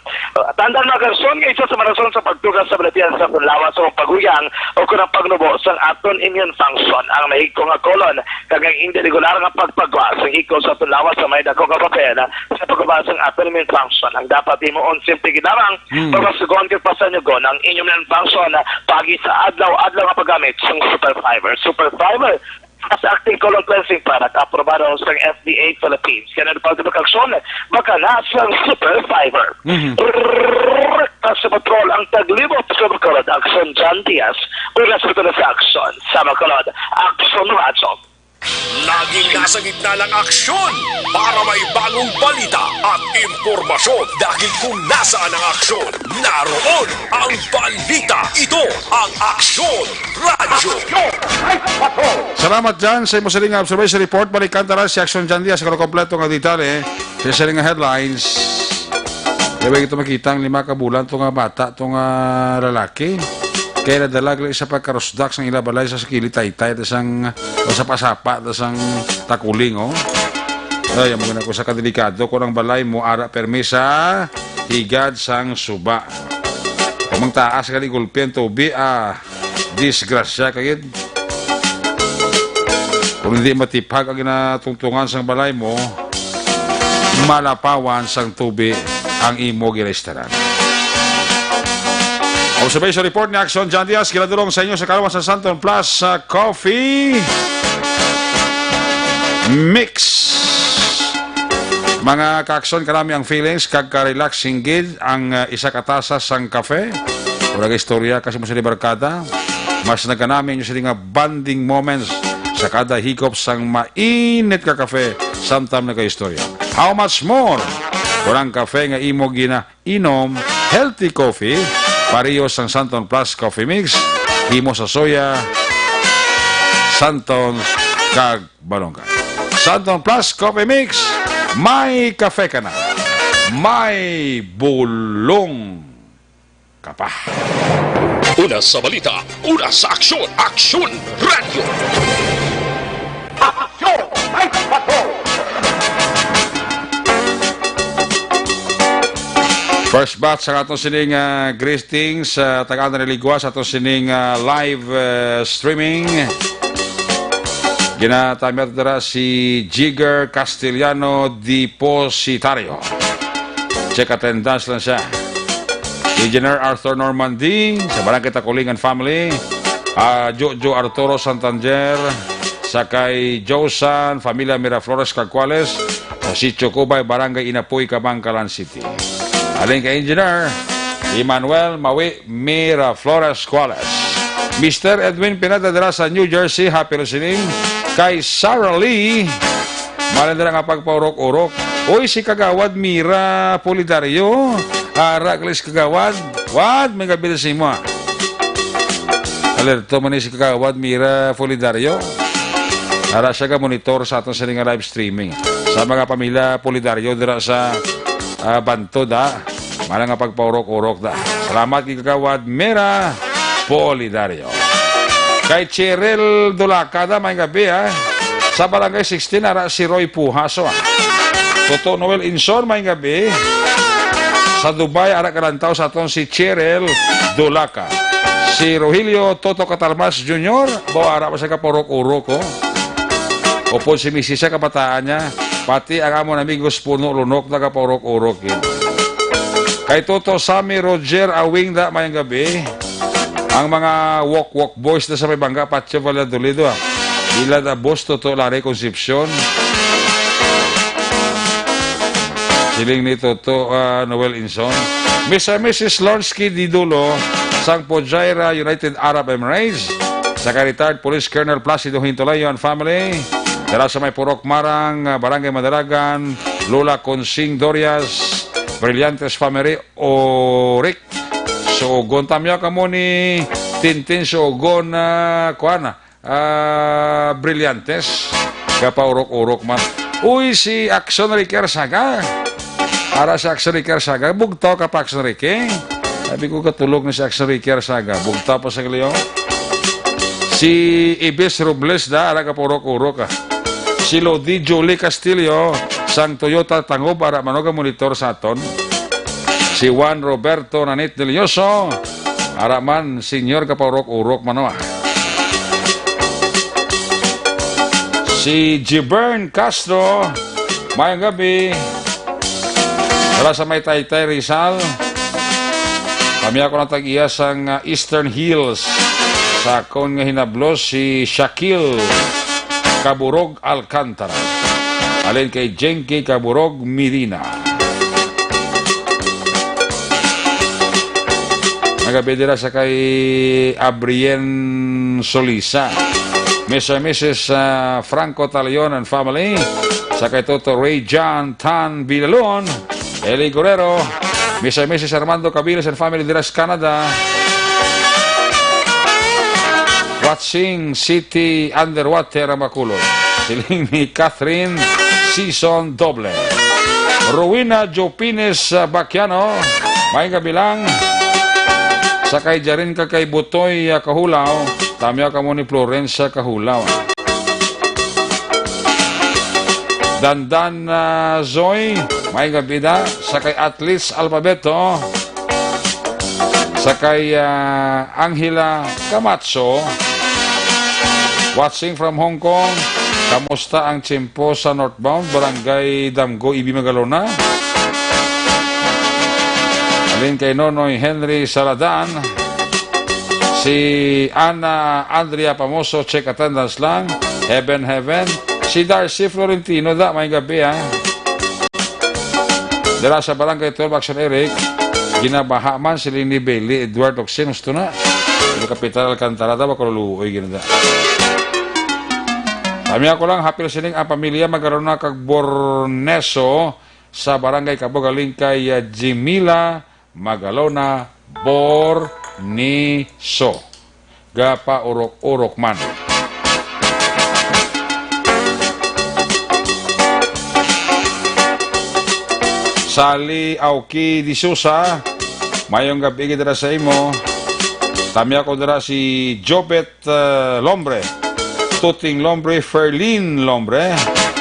Tandaan, mga kaagsoon, nga isa sa mga rason sa pagtugas sa balatian sa aton lawas sa paguyang o kung ang pagnubo sa aton immune function. Ang mahigko nga colon, kag ang hindi regular nga pagpagwa sa hiko sa aton lawas sa may dako nga papel sa pagubas sang aton immune function. Ang dapat himuon, simple gid lamang, Hmm. pabasugon kag pasanyugon ang inyong immune function pagi sa adlaw-adlaw nga paggamit sang Super Fiber. Super Fiber, fast-acting colon cleansing product, aprobado sang F D A Philippines. Kaya na pag aksyon, baka na sang Super Fiber. Mhm. Sa patrol ang taglibot sa Bacolod, Aksyon John Diaz. Oras ito na sa aksyon. Sa Bacolod, Aksyon Radyo. Laging nasa gitna ng aksyon para may bagong balita at impormasyon. Dahil kung nasaan ang aksyon, naroon ang balita. Ito ang Aksyon Radyo. Salamat, Jan, sa imo sining nga observation report. Balikan ta lang si Aksyon Jan Diaz sa kompleto nga detalye sa sining nga headlines. Kaya ito makita ang lima ka bulan to nga bata, to nga lalaki. Kaya nadala gali sa pagkarusdak sang ila balay sa sakili taytay, ta sang, o sa pasapa, ta sang takuling, oh. Ay, amo na ko sa kadelikado kung ang balay mo ara permi sa higad sang suba. Kung mangtaas gali gulpi ang tubi, ah, disgrasya ka gid. Kung hindi matiphag ang ginatungtungan sang balay mo, malapawan sang tubi ang imo ginaistaran. Observation report ni Aksyon John Diaz, ginadulong sa inyo sa kalawan sa Santon Plus, ah, Coffee Mix. Mga kaakson, kanami ang feelings kag ka-relaxing gid ang, ah, isa ka tasa sang kafe. Wala ka istorya kasi mo sa barkada. Mas nagkanami inyo sila nga bonding moments sa kada higop sang mainit ka kafe samtang nagaistorya. How much more kung ang kafe nga imo ginainom, healthy coffee, pareho sang Santon Plus Coffee Mix, himo sa soya, Santon, kag balongga. Santon Plus Coffee Mix, may kafe ka na. May bulong ka pa. Una sa balita, una sa aksyon, Aksyon Radyo. Aksyon! May patrol! First batch sa aton sining, ah, greetings sa tagaan na Ligwa sa aton sining, ah, live, ah, streaming. Ginatamyat dira si Jigger Castellano Depositario. Check attendance lang siya. Engineer Arthur Normandy sa Barangay Takulingan family. Ah, Jojo Arturo Santander, sa kay Josan, familia Miraflores Cagcuales, sa Sitio Cubay, Barangay Inapoy, Kabankalan City. Halin kay Engineer Emmanuel Mawi Miraflores Cuales. Mister Edwin Pineda dira sa New Jersey, happy listening. Kay Sarah Lee, mahalin dira nga pagpaurok-urok. Uy, si Kagawad Mira Polidario, ara gali si Kagawad. Wad, may gabi sa imo, ah. Alerto man ni si Kagawad Mira Polidario. Ara siya ka monitor sa aton sini nga live streaming. Sa mga pamilya Polidario dira sa, ah, Bantod, ha. Mala nga pagpaurok-urok da. Salamat kay Kagawad Mira Polidario. Kay Cheryl Dulacada, may gabi, ha. Sa Barangay sixteen, ara si Roy Puhaso, ha. Toto Noel Inson, may gabi. Sa Dubai, ara kalantaw sa aton si Cheryl Dulaca. Si Rogelio Toto Catalmas Junior, bawa ara pa sa kapurok-urok, oh. Upod si misis sa kabataan niya, pati ang amon amigos puno lunok nagapurok-urok yun. Kay Toto Sammy Roger Awing da, mayang gabi. Ang mga Wok Wok Boys na sa may bangga, Patio Valladolid, ah. Ila da, boss, Toto Larry Concepcion. Siling ni Toto, ah, Noel Inson. Mister and Missus Lonsky Didulo, sang Fujairah, United Arab Emirates. Sa kay retired Police Colonel Placido Hintulayo and family. Dala sa may Purok Marang, ah, Barangay Madalagan, Lola Consing Dorias, Brillantes family, Orik. Sugon, tamyaw kamo ni Tintin Sugon, ah, kuan, ah, ah, Brillantes. Gapaurok-urok man. Uy, si Action Ricky Arsaga. Ara si Action Ricky Arsaga. Bugtaw ka pa, Action Ricky. Sabi ko, katulog na si Action Ricky Arsaga. Bugtaw pa sa kaliyo. Si Ibis Robles da, ara gapaurok-urok, ah. Si Lodi Julie Castillo, sang Toyota Tangob, ara man og monitor sa aton. Si Juan Roberto Nanit Delioso, ara man, senior, gapaurok-urok man, oh, ah. Si Gibern Castro, mayong gabi. Wala sa may Taytay Rizal. Kami ako ng tag-iya sang, ah, Eastern Hills. Sa akon nga hinablos, si Shaquille Kaburog Alcantara. Alin kay Jenky Kaburog Medina. Magabi dira sa kay Abrien Solisa. Mister and Missus, ah, Franco Talion and family. Sa kay Toto Ray John Tan Bilalon. Eli Guerrero. Mister and Missus Armando Cabiles and family dira sa Canada. Watching City Underwater ang Bacolod. Siling ni Catherine Season Doble. Rowena Jopines, ah, Baquiano, may gabi lang. Sa kay Jarin ka kay Butoy, ah, Kahulaw, tamyaw kamo ni Florence, ah, Kahulaw. Dandan, ah, Zoy, may gabi da. Sa kay Atlis Alphabeto, sa kay, ah, Angela Camacho, watching from Hong Kong. Kamusta ang tiyempo sa northbound, Barangay Damgo, Ibi Magalona? Alin kay Nonoy Henry Saladan, si Ana Andrea Pamoso, check attendance lang. Heaven, heaven. Si Darcy Florentino da, may gabi, ha. Dira sa Barangay twelve, Action Eric, ginabaha man sila ni Bailey Edward Oxin, gusto na. Yung kapital Alcantara, da, makaluluoy, gina da. Kami ako lang, happy listening ang pamilya Magarona kag Borneso sa Barangay Kabog, alin kay, ah, Jimila Magalona Borneso. Gapaurok-urok man. Sally Auki de Sousa, mayong gabi gid dira sa imo. Tamya ko dira si Jobet, eh, Lombre, Tuting Lombre, Ferlin Lombre,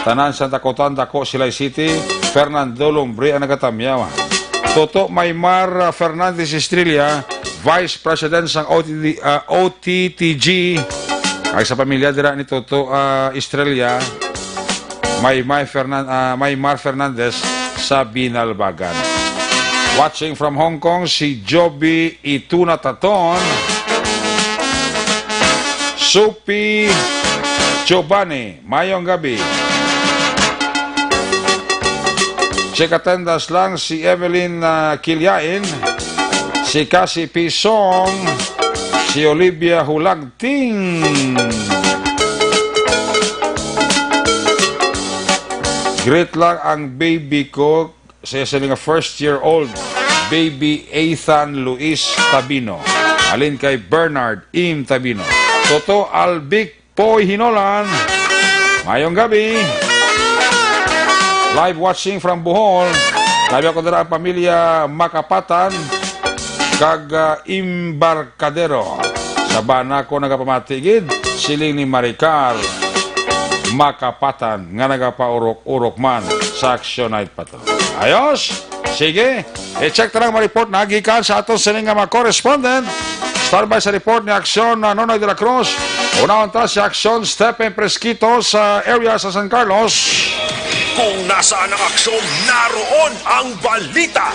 tanan sa Takutan, Dako, Silay City, Fernando Lombre ang nagatamyaw. Toto Maymar, ah, Fernandez Estrella, Vice President sang O T D, ah, O T T G, kag sa pamilya dira ni Toto, ah, Estrella, Maymay Fernan-, ah, Maymar Fernandez sa Binalbagan. Watching from Hong Kong, si Joby Ituna Taton, Supi Giovanni, mayong gabi. Check attendance lang si Evelyn, ah, Kilyain, si Cassie P. Song, si Olivia Hulagting. Greet lang ang baby ko, sa isa nga first year old, baby Ethan Luis Tabino. Alin kay Bernard Im Tabino. Toto Albic Poy Hinolan. Mayong gabi. Live watching from Bohol. Labi ako dira ang pamilya Makapatan kag, ah, Embarcadero. Sa bana ko nagapamati gid, siling ni Maricar Makapatan nga nagapaurok-urok man sa Action Night Patrol. Ayos? Sige, i-check ta lang ang report na gikan sa aton sini nga mga correspondent. Start by sa report ni Aksyon na Nonoy de la Cruz. Unahon ta si Aksyon Stephen Presquito sa area sa San Carlos. Kung nasaan ang aksyon, naroon ang balita.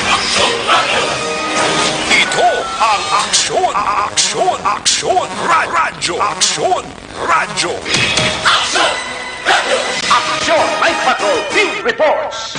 Ito ang Aksyon, Aksyon, Aksyon, Ra-, Radyo, Aksyon, Radyo. Aksyon! Aksyon! Night Patrol Field Reports!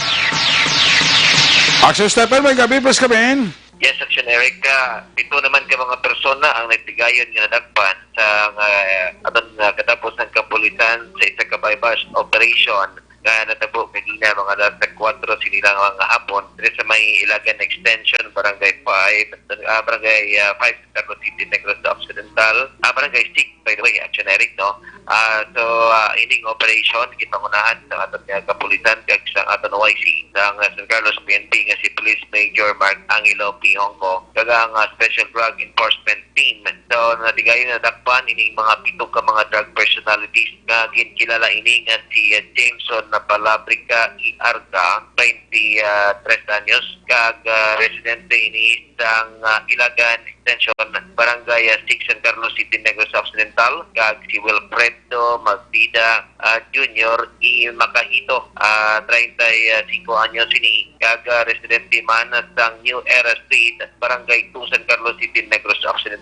Action Stephen, may gabi, please come in. Yes, Action Eric. Ah, pito naman ka mga persona ang nagtigayon nga nadakpan sa, ah, aton, ah, katapos ng kapulisan sa isa ka buy-bust operation nga natabo kagina mga alas sa kuwatro sini lang nga hapon diri sa may Ilagan Extension, Barangay five, ah, Barangay, ah, five, Carlos City, Negros Occidental. Occidental, ah, Barangay six, by the way, Action Eric, no? Ah, so, ah, ining operation, ginpangunahan sa aton nga kapulisan, kag sa aton O I C, sa nga San Carlos P N P, nga si Police Major Mark Angelo P. Hongco, kag ang, ah, Special Drug Enforcement Team. So, natigayon nadakpan ining mga pito ka mga drug personalities nga ginkilala ini nga si, ah, Jameson Napalabrica E. Arca, twenty tres anyos, kag, ah, residente ini sang, ah, Ilagan Extension, Barangay, ah, six, San Carlos City, Negros Occidental, kag si Wilfredo Magdida, ah, Junior E. Macahito, ah, treinta y cinco anyos ini, kag, ah, residente man sang New Era Street, Barangay two, San Carlos City, Negros Occidental.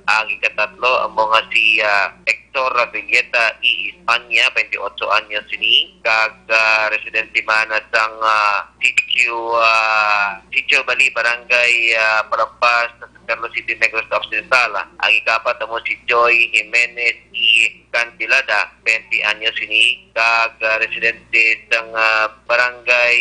Ang ikatatlo amo nga si, ah, Hector Ravilleta E. España, twenty-ocho anyos ini, kag, ah, residente man sang, ah, Sitio, ah, Sitio Bali, Barangay, ah, Palampas, San Carlos City, Negros Occidental. Ang ikapat amo si Joy Jimenez E. Cantilada, twenty anyos ini, kag, ah, residente sang, ah, barangay,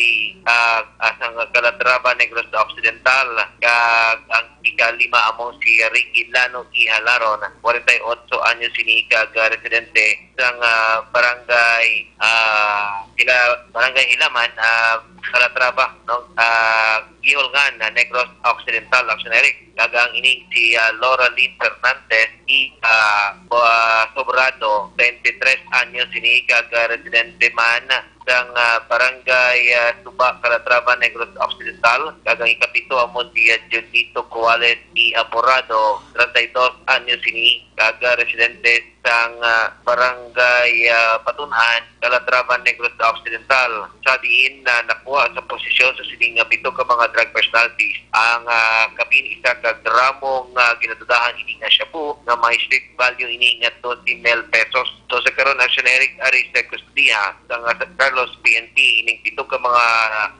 ah, ah, sang Calatrava, Negros Occidental, kag ang ikalima amo si Ricky Lano E. Halaron, forty-eight anyos ini, kag, ah, residente sang, ah, barangay, ah, Hila-, barangay Hilaman, ah, Calatrava, no? Ah, Guihulngan, ah, Negros Occidental, Action Eric. Kag ang ining si, ah, Laura Lynn Fernandez, i, ah, Bo-, ah, Sobrado, twenty-tres anyos ini, kag, ah, residente man sang, ah, barangay, ah, Suba, Calatrava, Negros Occidental. Kag ang ikapito amo si, ah, Junito Cuales E. Aporado, treinta y dos anyos ini, kag, ah, residente sang, ah, barangay, ah, Patunhan, Calatrava, Negros Occidental. Sa diin na nakuha sa posisyon sa sini nga pito ka mga drug personalities ang, ah, kapin isa ka gramo nga ginadudahan ini nga shabu nga may street value ini nga dose mil pesos. So, sa karon, Action Eric, ari sa kustodiya sang, ah, San Carlos P N P ining pito ka mga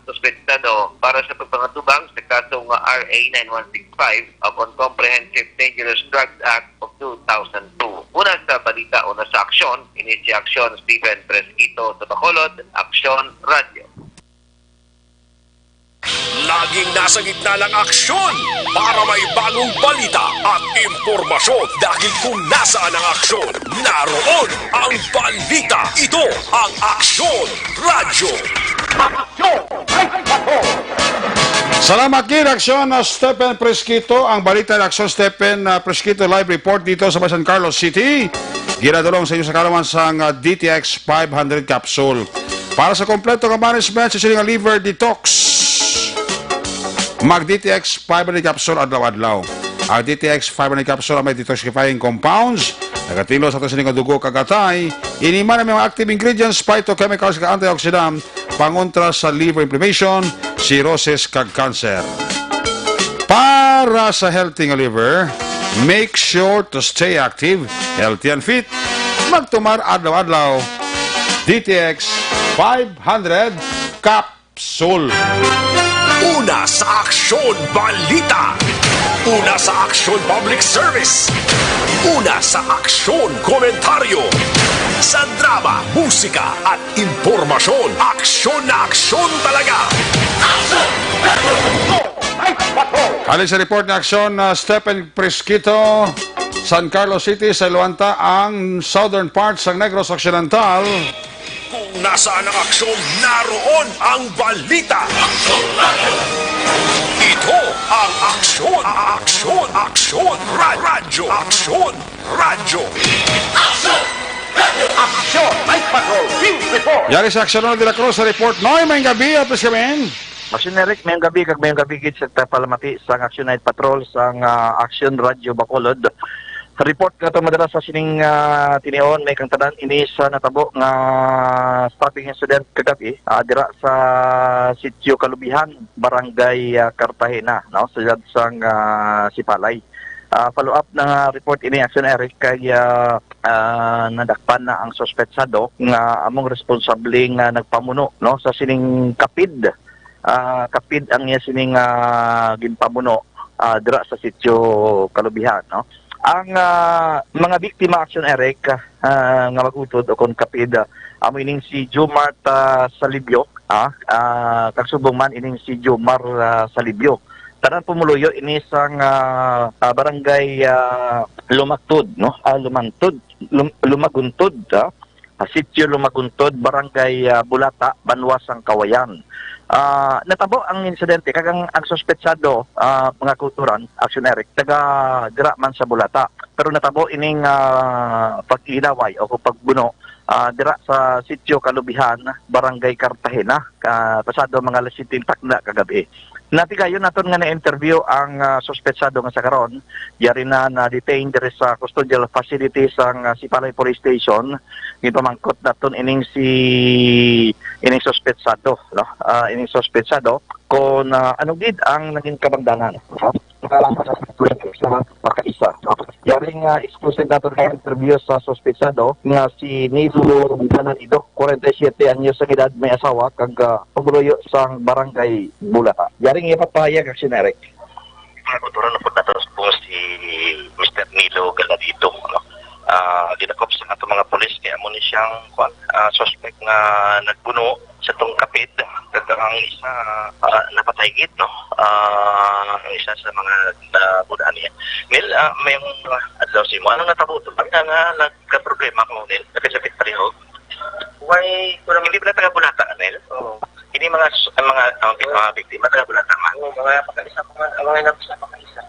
suspetsado para sa pagpangatubang sa kaso nga R A nine one six five of on Comprehensive Dangerous Drugs Act of two thousand two. Una sa balita, una sa aksyon, ini si Aksyon Stephen Fresquito sa Bacolod, Aksyon Radyo. Laging nasa gitna ng aksyon para may bagong balita at impormasyon. Dahil kung nasaan ang aksyon, naroon ang balita. Ito ang Aksyon Radyo. Salamat gid, Aksyon, uh, Stephen Presquito. Ang balita ni Aksyon Stephen, uh, Presquito, live report dito sa San Carlos City. Ginadulong sa inyo sa kaalaman sang, uh, D T X five hundred capsule. Para sa kompleto nga management sa sini nga liver detox, mag D T X five hundred capsule adlaw-adlaw. Ang D T X five hundred capsule ang may detoxifying compounds, nagatilo sa ato sini nga dugo kag atay. Ini man ang mga active ingredients, phytochemicals, kag antioxidant, pangontra sa liver inflammation, cirrhosis, kag cancer. Para sa healthy nga liver, make sure to stay active, healthy, and fit. Magtumar adlaw-adlaw, D T X five hundred Capsule. Una sa Aksyon Balita. Una sa Aksyon Public Service. Una sa Aksyon Komentaryo. Sa drama, musika, at impormasyon, aksyon na aksyon talaga. Halin sa report ni Aksyon, uh, Stephen Presquito, San Carlos City, sa Luanta ang southern part sang Negros Occidental. Kung nasaan ang aksyon, naroon ang balita. Ito ang Aksyon, Aksyon, Aksyon, Ra-, Radyo, Aksyon, Radyo. Action! Night Patrol Field Report! Yari sa Aksyon, Ronald de la Cruz sa report. Noy, may gabi, at please kami. Action, Eric, may gabi, kag may gabi gid sa ta-, palamati sa Action Night Patrol sa, ah, Action Radio Bacolod. Sa report nga ato madala sa sining, ah, tinion, may kangtanan ini sa natabo nga stabbing incident kagabi, ah, dira sa Sitio Kalubihan, Barangay, ah, Cartagena, no, sa siyudad sang, ah, Sipalay. Ah, follow up na nga report ini, Action Eric, kay, ah, ah, nadakpan na ang suspetsado nga among responsable nga nagpamuno, no, sa sining kapid. Ah, kapid ang iya sining, ah, ginpamuno, ah, dira sa Sitio Kalubihan, no. Ang, ah, mga biktima, Action Eric, ah, nga mag-utod o kon kapid, ah, amo ining si Jomart, ah, Salibio, ah, ah, kag subong man ining si Jomar, ah, Salibio. Tanan pumuluyo ini sang, ah, ah, barangay, ah, Lumagtod, no? Ah, Lumantod, Lum-, Lumaguntod, ah, ah, Sitio Lumaguntod, Barangay, ah, Bulata, Banwa sang Kawayan. Ah, natabo ang insidente kag ang, ang suspetsado, ah, mga kautoran, Action Eric, taga dira man sa Bulata. Pero natabo ining, ah, paghinaway o pagbuno, ah, dira sa Sitio Kalubihan, Barangay Cartagena, ka, pasado mga alas siyete takna kagabi. Natigayon naton nga na-interview ang, ah, suspetsado nga sa karon, yari na na-detain diri sa custodial facility sang, ah, Sipalay Police Station. Gipamangkot naton ining si, ining suspetsado, no? Ah, ining suspetsado kung, ah, ano gid ang naging kabangdanan. Salamat sa mga makaisa. Yari nga exclusive nato nga interview sa suspetsado nga si Nilo Bananido, forty-seven anyos ang edad, may asawa kag, ah, pumuluyo sang Barangay Bulata. Yari nga ipapahayag ang sinerek. Mga kultura na po nato po si Mister Nilo Galadito, no? Ah, dinakop sa ato mga pulis kay amo ni siyang, kwan, ah, suspect nga nagbuno sa tong kapid, kag ang isa, ah, napatay gid, no? Ah, ang isa sa mga, ah, buda niya. Nil, ah, may mga adlaw sa imo. Ano natabo to? Basta nga nagka-problema ko, Nil. Nagkasakit pareho. Why, ko naman. Hindi pala taga Bulata ka, Nil? Oo. Hindi mga s-, ang mga, ang mga biktima, taga Bulata man. Oo, mga pagkaisa ko man, ang mga nabasa pagkaisa.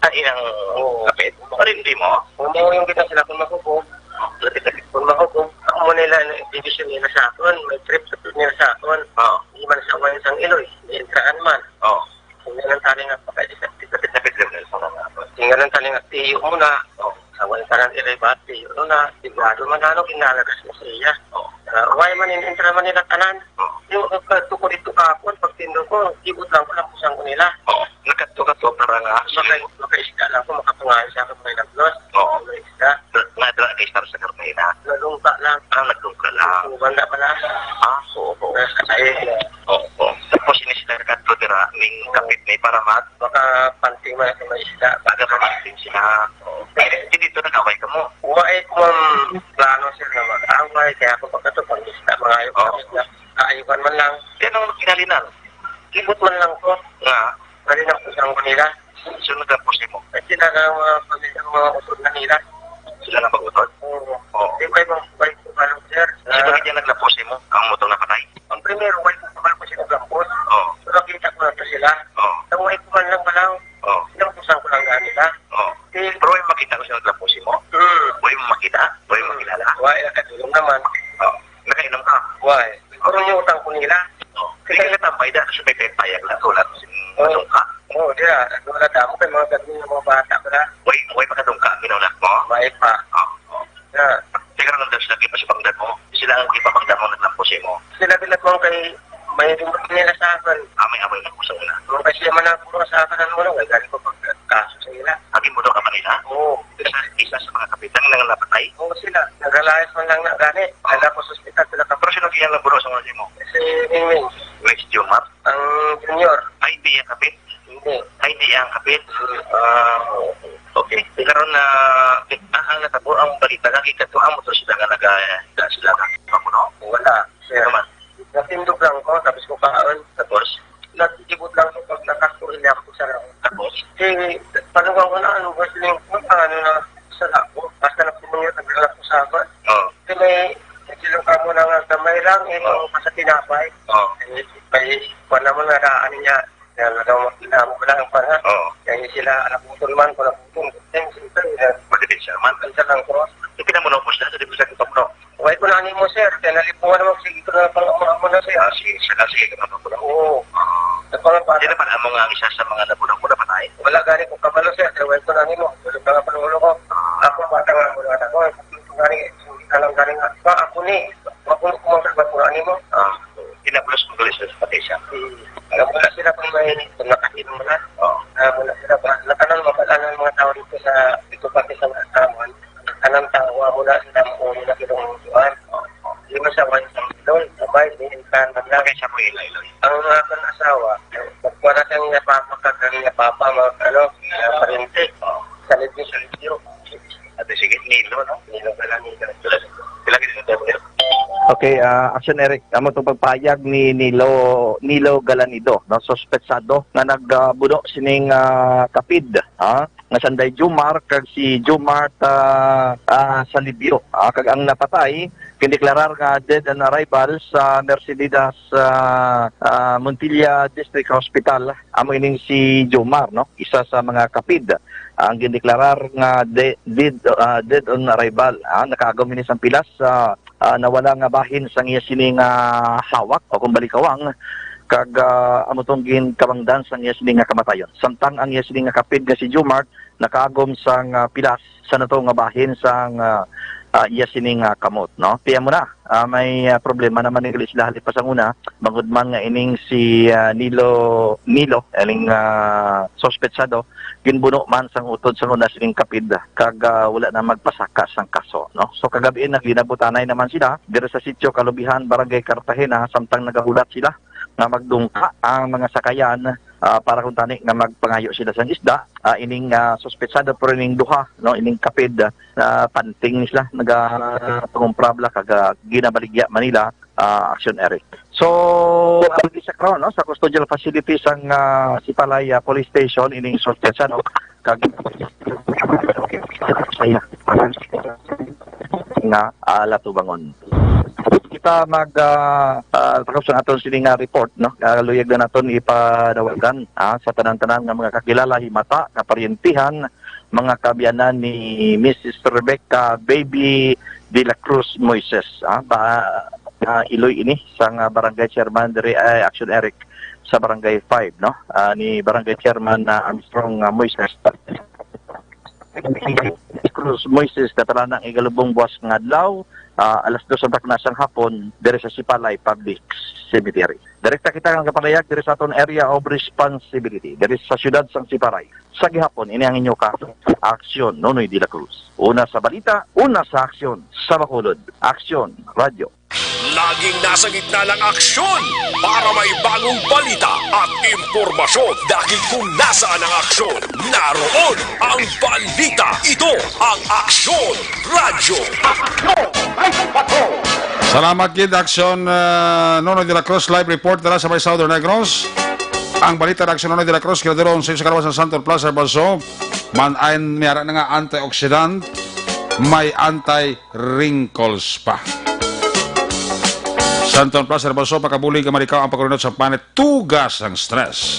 Ah, inang Oo. kapit? Ano hindi mo? Kung mo yung kita sila, kung makukuha, Lapit-lapit. Kung mahukom, amo nila ang division nila sa akon, may trip sa nila sa akon. Oo. Di man sa awan sang iloy, di entraan man. Oo. Tingnan ang tali nga pagkaisa. Lapit-lapit lang nila sa mga akon. Tingnan ang tali nga tiyo mo na. Oo. Awan sa nang iloy ba, tiyo mo na. Sigurado man ano, ginalagas mo sa iya. Oo. Ah, why man in entra man nila tanan? Oo. Yung, uh, pagtuko dito ka akon, pagtindo ko, ibot lang ko, lampusan ko nila. Oo. Nagkadto-kadto para nga Maka-, makaisda lang ko, makapangain sa akon, may naglos. Oo. May isda. Nga dira kay Star sa Cartagena? Nalungka lang. Ah, nagdungka lang. Ang banda pala. Ah, oo, oo. Nasa kayo. Oo, oo. Tapos ini sila nagkadto dira, ning Oo. kapit ni para mag- Makapanting man sa may isda. Baga kamanting sila. Oo. Eh, di dito nag-away ka mo? Wa ay ko ang plano, sir, na mag-away. Kaya ako pagkato, pag isda, mga ayaw Oo. kami na. Kaayukan man lang. Kaya nung kinalinan? Ibot man lang ko. Nga? Dali lang po sa nila. Sino naglampos nimo? Ay, sila nga mga pamilya, mga utod na nila. Sila nga pag-utod? Oo. Oo. Di ba ibang bike ko ba lang, sir? Sino Ah. gid yung naglampos nimo? Ang motor na patay? Ang primero, why ko pa ko sila naglampos? Oo. So, nakita ko na to sila. Oo. Ang why ko man lang pala, Oo. lampusan ko lang gani ka. Oo. Di- Pero why makita ko sila naglampos nimo? Hmm. Why mo makita? Why mo Hmm. makilala? Why, nakatulong naman. Oo. Nakainom ka? Why? Pero yung utang ko nila. Oo. Hindi ka katambay da, kasi may payag na to, lahat sin Oo. madungka. Oo, di na. Wala damo kay mga gagawin ng mga bata ko na. Way, way makadungka, minunak mo? May pa. Oo, oo. Na. Teka lang, Andres, lagi pa si Pangdan mo. Sila ang ipapangdan mo, naglampos mo. Sila bilat mo kay may dumating nila sa akin. Ah, may away na ko sa una. Kung kasi man ang puro sa akin, ano, wala, wala ko pagkaso sa ila. Agi mo daw ka pa nila? Oo. Isa, isa sa mga kapitan nga napatay? Oo, sila. Nagalayas man lang na gani. Oo. Nagapos Ikaw, sila ka. Pero sino kaya nagbuno sa mga mo? Si Mingming. Next Jomar? Ang junior. Ay, hindi yan kapit? Hindi. Ay, hindi yan kapit? Hmm. Ah, okay. Karon na, ah, ang natabo, ang balita, lagi ka to, ang motor sila nga naga-, sila nga, ano? Wala, sir. Naman. Natindog lang ko, tapos ko kaon. Tapos? Nagtibot lang ko pag nakakurilyang ko sa raon. Tapos? Si, paano ko na, ano, wrestling ko, ano na, sa labo. Basta na po niya, naglalak ko sa akin. Oo. Kasi may, sila ka mo na nga gamay lang, eh, Oo. Ang sa tinapay. Oo. Eh, may, kuwan naman nga, daan niya. Kaya nga daw, makita mo pala ang para. Oo. Kaya sila, anak mo, man, kung naputol, kung siyempre, eh, Pwede din siya, man. Ang sa lang ko. Yung pinamuno mo siya, sa di mo siya kita mo. Why ko na nimo, sir? Kaya nalipungan naman, sige ko na pang amo-amo na, sir. Ah, sige, sige, sige, sige, sige. Oo. Ah. Sa mga bata. Hindi naman amo nga ang isa sa mga nabunang ko na patay. Wala gani ko kabalo, sir. Kaya why ko na nimo? Wala pa nga panulo ko. Ah. Ako, bata nga, wala na ko. Gani, alam gani nga. Ba, ako ni, ako ni, kung ang sabat ko na nimo. Ah. Kinablos mo tuloy sa patay siya. Hmm. Alam mo na sila kung may, kung nakatinom mo na. Oo. Ah, wala sila ba? Natanan mo, wala ng mga tao dito sa, dito pati sa mga tao. Kanang tawa mo na sila, mo na kilong kuan. Di mo siya wala sa ilong, sabay, di ka na lang. Kay sa mo ila-ilo. Ang akon asawa, magkuha na siyang niya papa, kag ang niya papa, mga ano, mga parente. Sa libyo, sa libyo. Ate, sige, Nilo, no? Nilo pala, Nilo. Pila gid ang tayo? Okay, ah, Action Eric, amo tong pagpahayag ni Nilo, Nilo Galanido, no, suspetsado nga nagbuno sining, ah, kapid, ha, nga sanday Jumar kag si Jumart, ah, ah, Salibio, ah, kag ang napatay gindeklarar nga dead on arrival sa Merceditas, ah, ah, Montilla District Hospital. Amo ining si Jumar, no, isa sa mga kapid ang gindeklarar nga de-, dead, ah, dead on arrival. Ah, nakaagom ini sang pilas sa ah, nawala nga bahin sang iya sini nga hawak o kung balikawang, kag, ah, amo tong ginkabangdan sang iya sini nga kamatayon. Samtang ang iya sini nga kapid nga si Jumart nakaagom sang, ah, pilas sa nato nga bahin sang, ah, ah, iya sini nga kamot, no? Tiyan mo na, ah, may, ah, problema naman ni gali sila halin pa sang una, bangod man nga ining si, ah, Nilo, Nilo, ining, ah, suspetsado, ginbuno man sang utod sang una sining kapid kag, ah, wala na magpasaka sang kaso, no? So, kagabi na ginabutanay naman sila diri sa Sitio Kalubihan, Barangay Cartagena, samtang nagahulat sila nga magdungka ang mga sakayan, ah, para kuntani nga magpangayo sila sang isda. Ah, ining, ah, suspetsado pero ining duha, no, ining kapid, ah, panting sila, nagapangumpra bala kag, ah, ginabaligya man nila, ah, Action Eric. So, ang isa karon, no, sa custodial facility sang, ah, Sipalay, ah, Police Station ining suspetsado, kag nga, ah, latubangon. Kita mag, ah, ah, takos ang aton sini nga report, no? Ah, luyag na naton ipadawagan, ah, sa tanan-tanan nga mga kakilala, himata, nga paryentihan, mga kaabyanan ni Missus Rebecca Baby de la Cruz Moises, ah, ba, ah, iloy ini sang, ah, barangay chairman diri, ay, Action Eric, sa Barangay five, no? Ah, ni Barangay Chairman, ah, Armstrong, ah, Moises. Cruz Moises, natalana ang ikalubong buwas nga adlaw, ah, alas dos ang takna sang hapon, diri sa Sipalay Public Cemetery. Direkta kita nga nagapanayag diri sa aton area of responsibility, diri sa siyudad sang Sipalay. Sa gihapon, ini ang inyo ka-, Aksyon, Nonoy de la Cruz. Una sa balita, una sa aksyon, sa Bacolod. Aksyon, Radyo. Laging nasa gitna ng aksyon para may bagong balita at impormasyon. Dahil kung nasaan ang aksyon, naroon ang balita. Ito ang Aksyon Radyo. Salamat gid, Aksyon, ah, Nonoy de la Cruz, live report dira sa may Southern Negros. Ang balita ng Aksyon Nonoy de la Cruz, kinaduron sa, sa kalawas sa Santon Plaza, Baso. Man, ay, may ara na nga antioxidant, may anti-wrinkles pa. Santon Plus Herbal Soap, makabulig nga malikaw ang pagkalinot sa panit, tugas ang stress.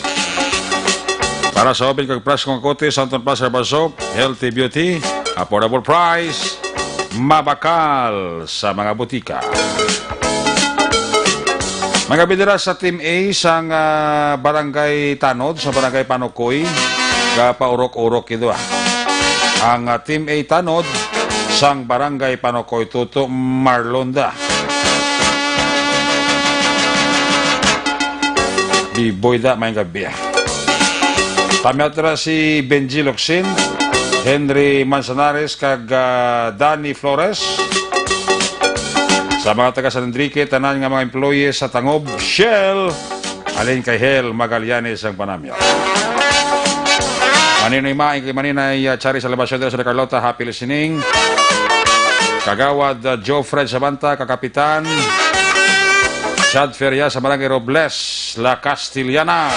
Para sa open kag presko nga kutis, Santon Plus Herbal Soap, healthy beauty, affordable price, mabakal sa mga butika. Mga bidira sa Team A sang, ah, Barangay Tanod, sa Barangay Panukoy, kapaurok-urok ito, ah. Ang, ah, Team A Tanod sang Barangay Panukoy, Tuto Marlonda. Biboy da, may gabi, ah. Tamyat ra si Benji Locsin, Henry Manzanares, kag, ah, Danny Flores. Sa mga taga San Enrique, tanan nga mga employees sa Tangob, Shell, halin kay Hel Magallanes ang panamyo. Maninoy Maing kay Maninay, ah, Chari Salvacion dira sa Carlota, happy listening. Kagawad, ah, Joe Fred Sabanta, kakapitan. Chad Feria sa Barangay Robles, La Castellana.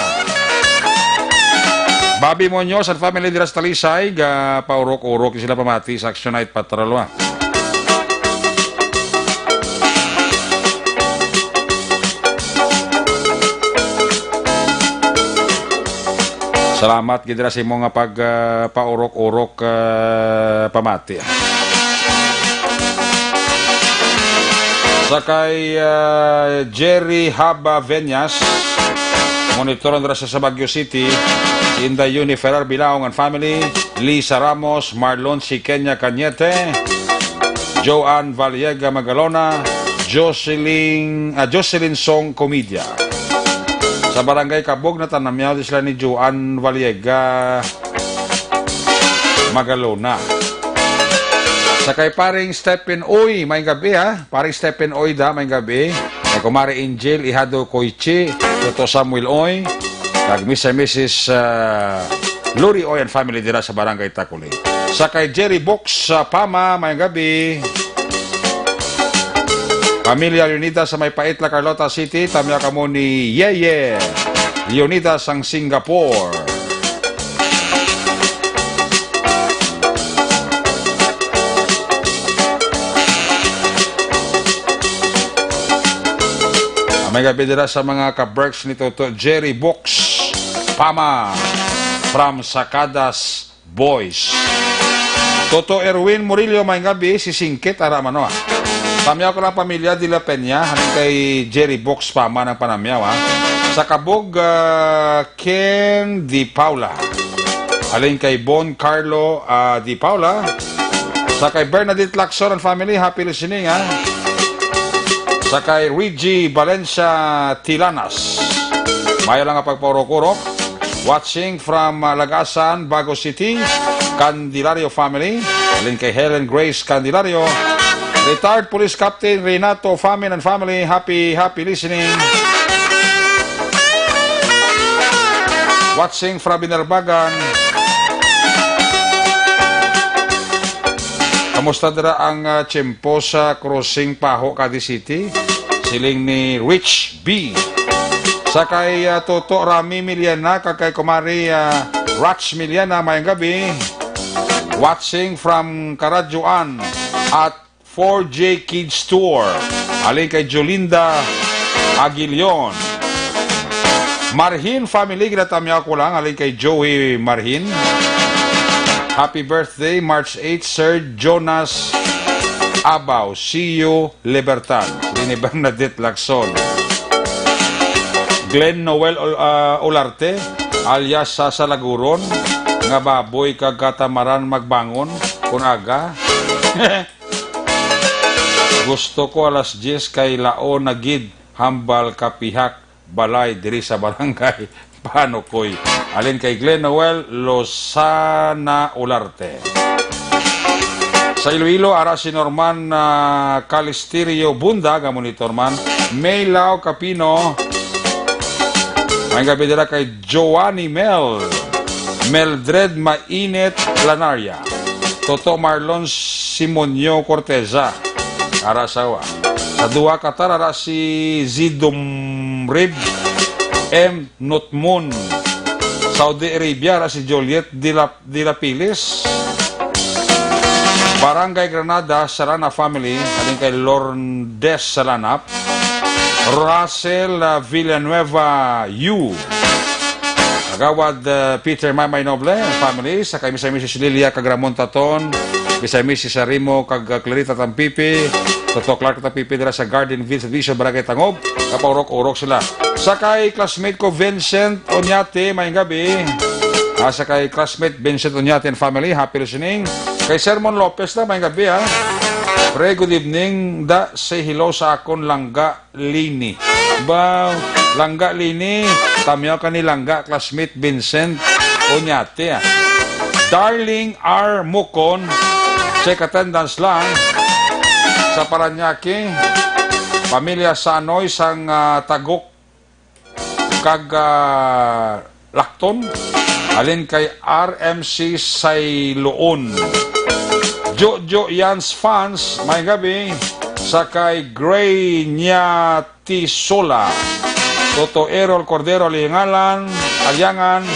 Bobby Muñoz and family dira sa Talisay, ga paurok-urok sila pamati sa Action Night Patrol, ah. Salamat gid dira sa imo nga pag, ah, paurok-urok, ah, pamati. Sa kay, ah, Jerry Haba Veñas, monitor dira sa Baguio City, Inday Yuni Ferrer Bilaong and family, Lisa Ramos, Marlon si Kenya Cañete, Joanne Valiega Magalona, Jocelyn, ah, Jocelyn Song Comedia. Sa Barangay Kabog, natanamyaw di sila ni Joanne Valiega Magalona. Sa kay paring Stephen Uy, may gabi, ha? Paring Stephen Uy da, may gabi. Kay Kumari Angel, Ihado Koichi, Toto Samuel Uy, kag Mister and Missus, ah, Lori Uy and family dira sa Barangay Takuli. Sa kay Jerry Box sa Pama, may gabi. Pamilya Leonidas sa may Paitla, Carlota City, tamya kamo ni Yeye Leonidas sang Singapore. Amay gabi dira sa mga ka-Berks ni Toto Jerry Books Pama from Sakadas Boys. Toto Erwin Murillo, may gabi, si Singkit, ara man, no? Tamyaw ko lang pamilya de la Peña, halin kay Jerry Books Pama ng panamyaw, ha? Sa Kabog, ah, Ken Di Paula. Halin kay Bon Carlo, ah, Di Paula. Sa kay Bernadette Lacson and family, happy listening, ha? Sa kay Reggie Valencia Tilanas. Mayo lang nga pagpaurok-urok. Watching from, uh, Lagasan, Bago City, Candelario family. Halin kay Helen Grace Candelario. Retired Police Captain Renato Famin and family. Happy, happy listening. Watching from Binarbagan. Kamusta dira ang, uh, tiyempo sa crossing Paho, Cadiz City? Siling ni Rich B. Sa kay, ah, Toto Rami Miliana, kag kay Kumari, ah, Rach Miliana, mayong gabi. Watching from Karadyoan at four J Kids Tour. Halin kay Jolinda Aguilion. Marhin family, ginatamyaw ko lang. Halin kay Joey Marhin. Happy birthday, March eight, Sir Jonas Abaw. See you Libertad, ni Bernadette Lacson. Glenn Noel Ol-, ah, Olarte, alias sa Salaguron, nga baboy kag katamaran magbangon kun aga. Gusto ko alas diyes kay laon na gid, hambal kapihak balay diri sa barangay Panukoy. Halin kay Glenn Noel Lozana Olarte. Sa Iloilo, ara si Norman, ah, Calisterio Bunda, nga monitor man. May Lao Capino. May gabi dira kay Joanny Mel. Mildred Mainit Lanaria. Toto Marlon Simonio Corteza. Ara sa wa. Sa Dua, Qatar, ara si Zidom Rib M. Nutmon. Saudi Arabia, ara si Juliet Dila-, Dilapilis. Barangay Granada, Sarana family, halin kay Lourdes Salanap. Russell, ah, Villanueva Yu. Kagawad, ah, Peter Maymay Noble, family, sa kay Mister and Missus Lilia kag Ramon Taton, Mister and Missus Sarimo kag, ah, Clarita Tampipi, Toto Clark Tampipi dira sa Garden View Subdivision, Barangay Tangob, kapaurok-urok sila. Sa kay classmate ko, Vincent Oñate, may gabi. Ah, sa kay classmate Vincent Oñate and family, happy listening. Kay Sermon Lopez na, may gabi, ha. Pre, good evening. Da, say hello sa akon langga Lini. Ba, langga Lini, tamyaw ka ni langga classmate Vincent Oñate, ah. Darling R. Mukon, check attendance lang sa Parañaque. Pamilya Sanoy sang, ah, Tagok kag, ah, Lacton. Halin kay R M C Sayloon. Jojo Yans fans, may gabi. Sa kay Gray Nyatisola. Toto Errol Cordero Aliangalan, Aliangan.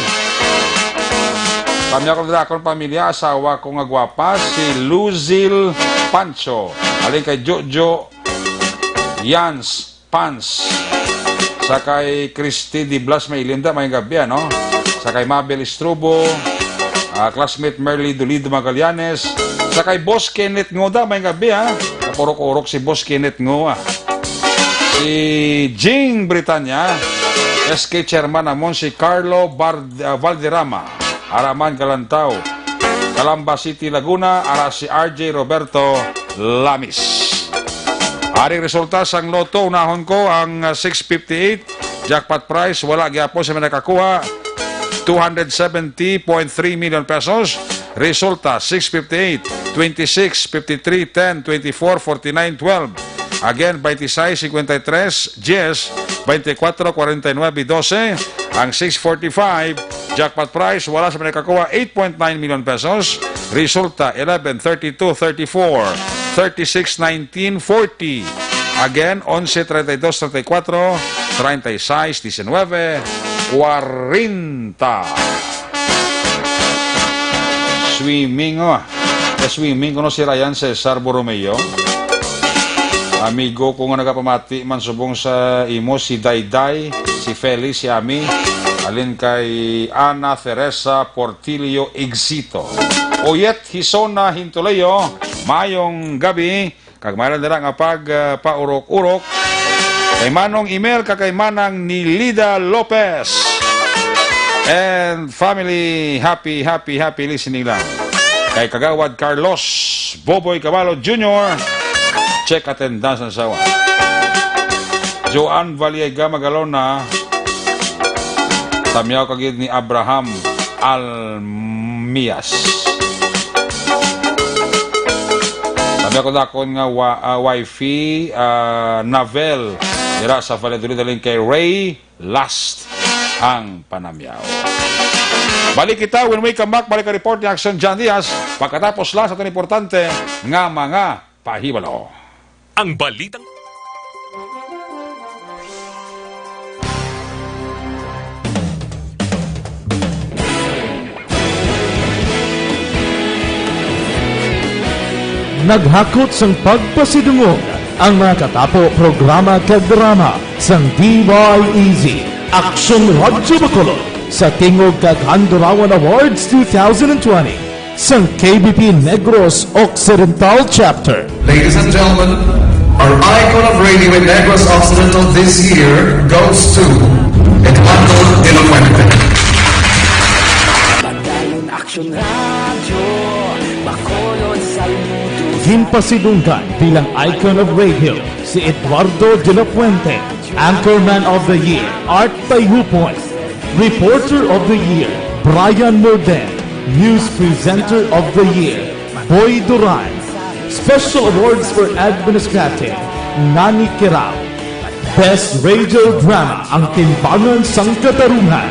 Pamilya ko dira akon pamilya, asawa ko nga gwapa, si Luzil Pancho. Halin kay Jojo Yans Pans. Sa kay Christy Di Blas, may ilinda, may gabi, ano? Sa kay Mabel Istrobo, ah, classmate Merly Dolido Magallanes. Sa kay Boss Kenneth Nguda, may gabi, ha? Kapurok-urok si Boss Kenneth Ngua. Si Jing Britanya, S K chairman namon si Carlo Bard-, ah, Valderrama. Araman Galantaw, Calamba City, Laguna, ara si R J Roberto Lamis. Aring resulta sang Lotto, unahon ko ang, ah, six fifty-eight jackpot prize, wala gyapon sa may nakakuha, two hundred seventy point three million pesos. Resulta, six fifty-eight, twenty-six, fifty-three, ten, twenty-four, forty-nine, twelve. Again, twenty-six, cincuenta y tres, diez, veinticuatro, cuarenta y nueve, doce. Ang six forty-five, jackpot prize, wala sa may nakakuha, eight point nine million pesos. Resulta, eleven, thirty-two, thirty-four, thirty-six, nineteen, forty. Again, onse, treinta y dos, treinta y cuatro, treinta y seis, diecinueve, cuarenta. Swimming, oh. Swimming kuno si Ryan Cesar Borromeo. Amigo ko nga nagapamati man subong sa imo, si Dayday, si Feli, si Ami, alin kay Ana Teresa Portillo Igsito. Oyet Hisona Hintuleo, mayong gabi. Kag mayroon dira nga pag, ah, paurok-urok kay Manong Emel kag kay Manang Nilida Lopez and family. Happy, happy, happy listening lang. Kay Kagawad Carlos Boboy Caballo Junior, check attendance ang sawa. Joanne Valiega Magalona, tamyaw kagid ni Abraham Almias. Sabi ako dakon nga wa-, ah, wifey, ah, Navel, dira sa Valladolid, alin kay Ray Last ang panamyaw. Balik kita when we come back. Balik ang report ni Action John Diaz. Pagkatapos lang sa itong importante nga mga pahibalo. Ang balitang Naghakot sang pagpasidungog ang mga katapo, programa kag drama sang D Y E Z, Aksyon Radyo Bacolod, sa tingog kag Handurawan Awards two thousand twenty, sang K B P Negros Occidental Chapter. Ladies and gentlemen, our icon of radio in Negros Occidental this year goes to Eduardo de la Fuente. Padayon Aksyon Radyo Bacolod, saludo. Ginpasidunggan bilang icon of radio si Eduardo de la Fuente, Anchorman of the Year, Art Tayhupon, Reporter of the Year, Brian Morden, News Presenter of the Year, Boy Duran, Special Awards for Administrative, Nani Kirao, Best Radio Drama, Ang Timbangan sang Katarungan,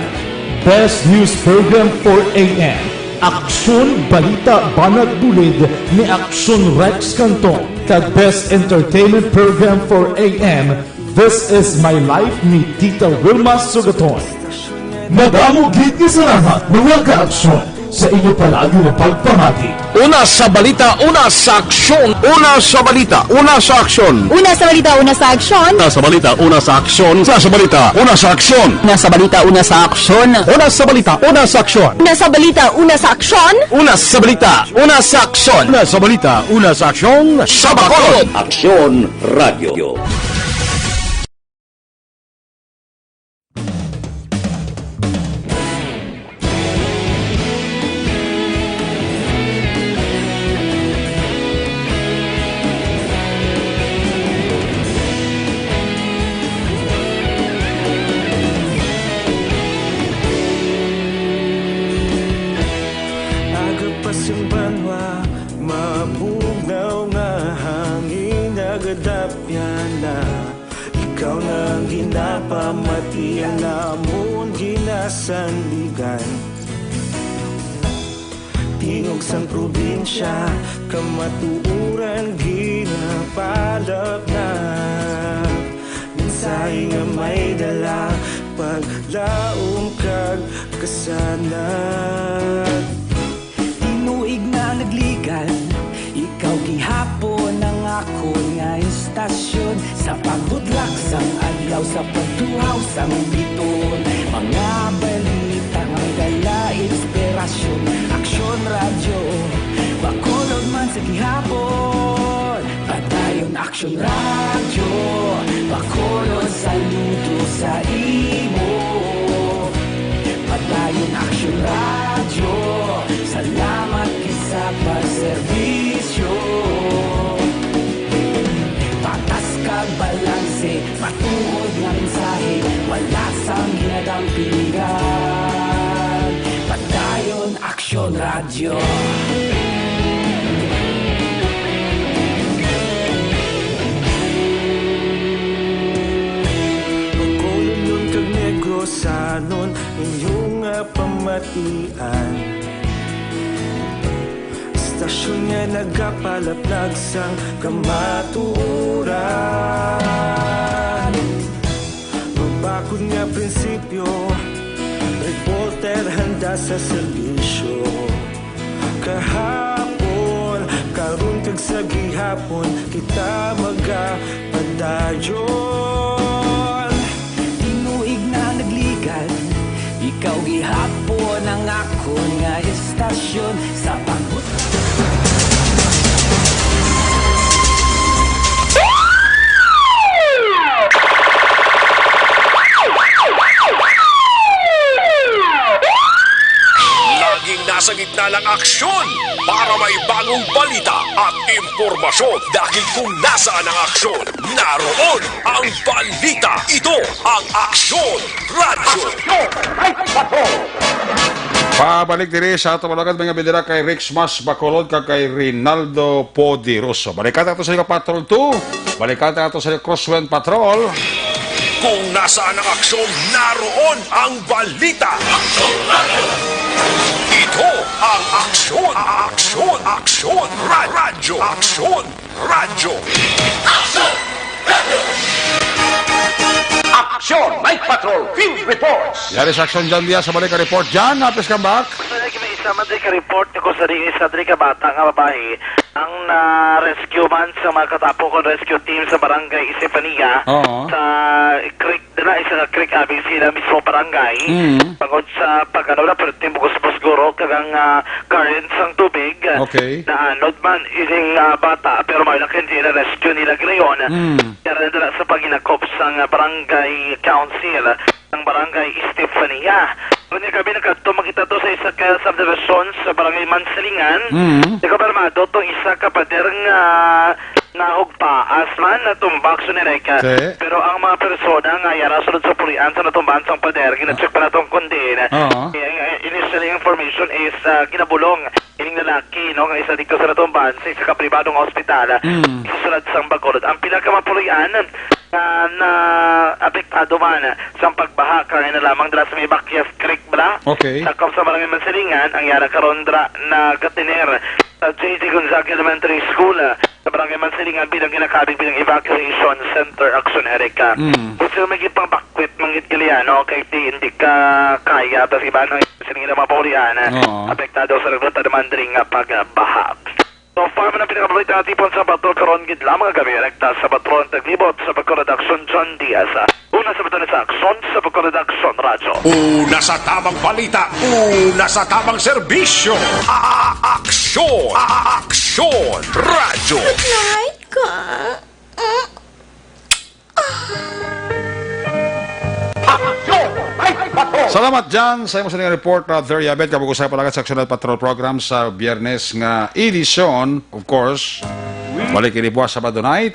Best News Program for A M, Aksyon Balita Banat Bulid ni Aksyon Rex Canton, kag Best Entertainment Program for A M, This Is My Life ni Tita Wilma Sugaton. Madamo gid nga salamat, mga ka-aksyon, sa inyo palagi nga pagpamati. Una sa balita, una sa aksyon. Una sa balita, una sa aksyon. Una sa balita, una sa aksyon. Una sa balita, una sa aksyon. Una sa balita, una sa aksyon. Una sa balita, una sa aksyon. Una sa balita, una sa aksyon. Una sa balita, una sa aksyon. Una sa balita, una sa aksyon. Una sa balita, una sa aksyon. Sa Bacolod. Aksyon Radyo. Aga pa sing banwa, mabugnaw nga hangin nagadapyan na. Ikaw na ang ginapamatian namon ginasandigan. Tingog sang probinsya, kamatuoran ginapalapnap. Mensahe nga may dala, paglaom kag kasanag. Tinuig na nagligan, ikaw gihapon ang akon nga istasyon. Sa pagbudlak sang adlaw, sa pagtuhaw sang biton, mga balita nga dala inspirasyon. Aksyon Radyo Bacolod man sa gihapon. Padayon Aksyon Radyo Bacolod, saludo sa imo. Padayon Aksyon Radyo, salamat gid sa pagserbisyo. Patas kag balanse, matuod nga mensahe, wala sang ginadampingan. Padayon Aksyon Radyo. Bacolodnon kag Negrosanon, inyo nga pamatian. Istasyon nga Kapalaplag sang kamatuoran. Mabakod nga prinsipyo, reporter handa sa serbisyo. Kahapon, karon kag sa gihapon, kita magapadayon. Tinuig na nagligad, ikaw gihapon ang akon nga estasyon sa pag- Laging nasa gitna ng aksyon para may bagong balita at impormasyon. Dahil kung nasaan ang aksyon, naroon ang balita. Ito ang Aksyon Radyo. Pabalik diri sa ato mga lagad, mga bidira kay Rix Mas Bacolod kag kay Rinaldo Poderoso. Balikan nato sa Patrol two. Balikan nato sa Crosswind Patrol. Kung nasaan ang aksyon, naroon ang balita. Aksyon Radyo. Ito ang Aksyon, Aksyon, Aksyon Ra- Radyo. Aksyon Radyo. Aksyon Night Patrol Field Reports. Yari sa Aksyon, John Diaz, sa balik ka report. John, happy welcome back. Sa lagi may isa man di ka report ko sa rin isa di ka bata nga babae ang na-rescue man sa mga katapo ko rescue team sa barangay Estefania Oo. sa creek, dala isa nga creek abis sila mismo barangay. Mm. Tungod sa pag-ano na, pero timbugos-bugos guro kagang ah, current sang tubig. Okay. Naanod man ining ah, bata, pero may lakin sila rescue nila ginayon. Mm. Kaya rin dala sa paghinakop sang ah, barangay council, ang barangay Estefania. Kanya kami nagkadto makita to sa isa ka subdivision sa barangay Mansilingan. Mm. Nagkabarmado tong isa ka pader nga nahugpaas man, natumbak sa nireka. Te. Pero ang mga persona nga yara sulod sa pulian sa natumbahan sang pader, gina-check pa nato ang kondena. Oo. Eh, ang, eh, initial information is ah, ginabulong ining lalaki, no, nga isa dito sa natumbahan sa isa ka pribadong ospital. Mm. Sa sulod sang Bacolod. Ang pila ka mapulian na, na apektado man sa pagbaha, kaya na lamang dala sa may Bakyas Creek, bala. Okay. Sakop sa Barangay Mansilingan, ang yara karon dra nagatiner sa J J Gonzaga Elementary School, ah, sa Barangay Mansilingan bilang ginakabig bilang evacuation center, Aksyon Erika. Mm. Gusto may gipangbakwit manggit Galiano kay di hindi ka kaya tas iba no sa mga mapaulian Oo. apektado sa nagluta naman diri nga pagbaha. So far man ang pinakabalita tipon sa Bato karon gid lamang gabi rekta sa Patron Taglibot sa pagkuradak John Diaz. Una sa Bato sa Aksyon sa pagkuradak Radyo. Una sa tamang balita, una sa tamang serbisyo. A- Aksyon, A- Aksyon Radyo. Night ka. Aksyon! Ay, patrol! Salamat, Jan, sa imo sa report, Brother Yabet. Kabug-usay pa lang sa Aksyon at Patrol program sa Biyernes nga edisyon, of course. Balik ini buwas Sabado night,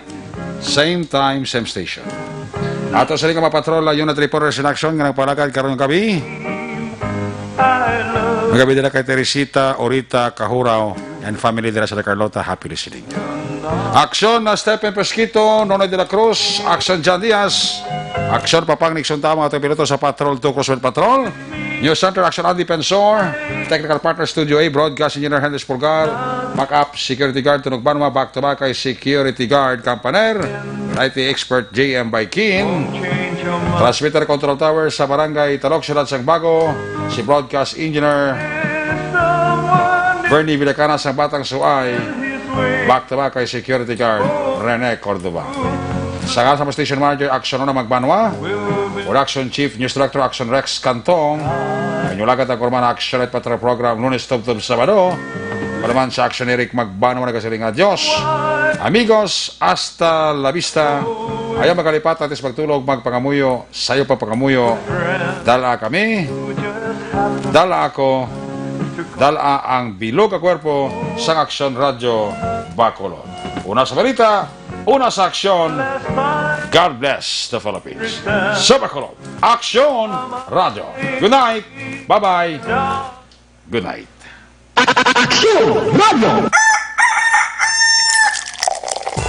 same time, same station. Ato sa mga patrol, ah, unit reporters in action nga nagpalakad karon gabi. Magabi dira kay Teresita Orita Kahuraw and family dira sa Carlota. Happy listening. Aksyon na Stephen Pesquito, Nonoy de la Cruz, Aksyon John Diaz, Aksyon Papang Nixon Tama, ato piloto sa Patrol two Crosswind Patrol. News Center, Aksyon Andy Pensor, Technical Partner Studio A, Broadcast Engineer Henry Pulgar, Backup Security Guard Tunog Banwa, Back to Back kay Security Guard Campaner, I T Expert J M Baikin, Transmitter Control Tower sa Barangay Talok, Siyudad sang Bago, si Broadcast Engineer Bernie Villacana sang Batang Suay, Back to Back kay Security Guard Rene Cordova. Sa ngalan sa Station Manager, Aksyon Una Magbanwa, Production Chief, News Director, Aksyon Rex Cantong, Kanyulagat ang Kurman Aksyon at Patra Program, Lunes tubtob Sabado. Palaman sa Aksyon Eric Magbanwa, nagasiling nga Dios. Amigos, hasta la vista. Ayaw magkalipat, atis magtulog, magpangamuyo, sayo pa pangamuyo. Dala kami, dala ako, dala ang bilog a kwerpo sang Aksyon Radyo Bacolod. Una sa balita, una sa aksyon. God bless the Philippines. Sa Bacolod, Aksyon Radyo. Good night. Bye-bye. Good night. Aksyon Radyo.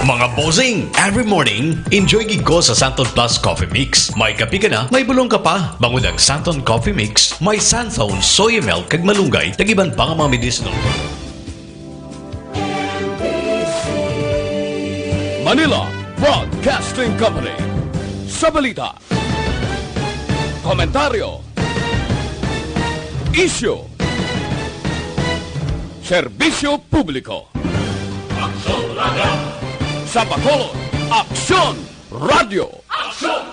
Mga bossing, every morning, enjoy gid ko sa Santon Plus Coffee Mix. May kape ka na, may bulong ka pa. Bangod ang Santon Coffee Mix, may Santon, soy milk, kag malunggay, kag iban pa nga mga medicinal. Manila Broadcasting Company. Sa balita, komentaryo, isyu, serbisyo publiko. Aksyon Radio. Sa Bacolod, Aksyon Radio. Aksyon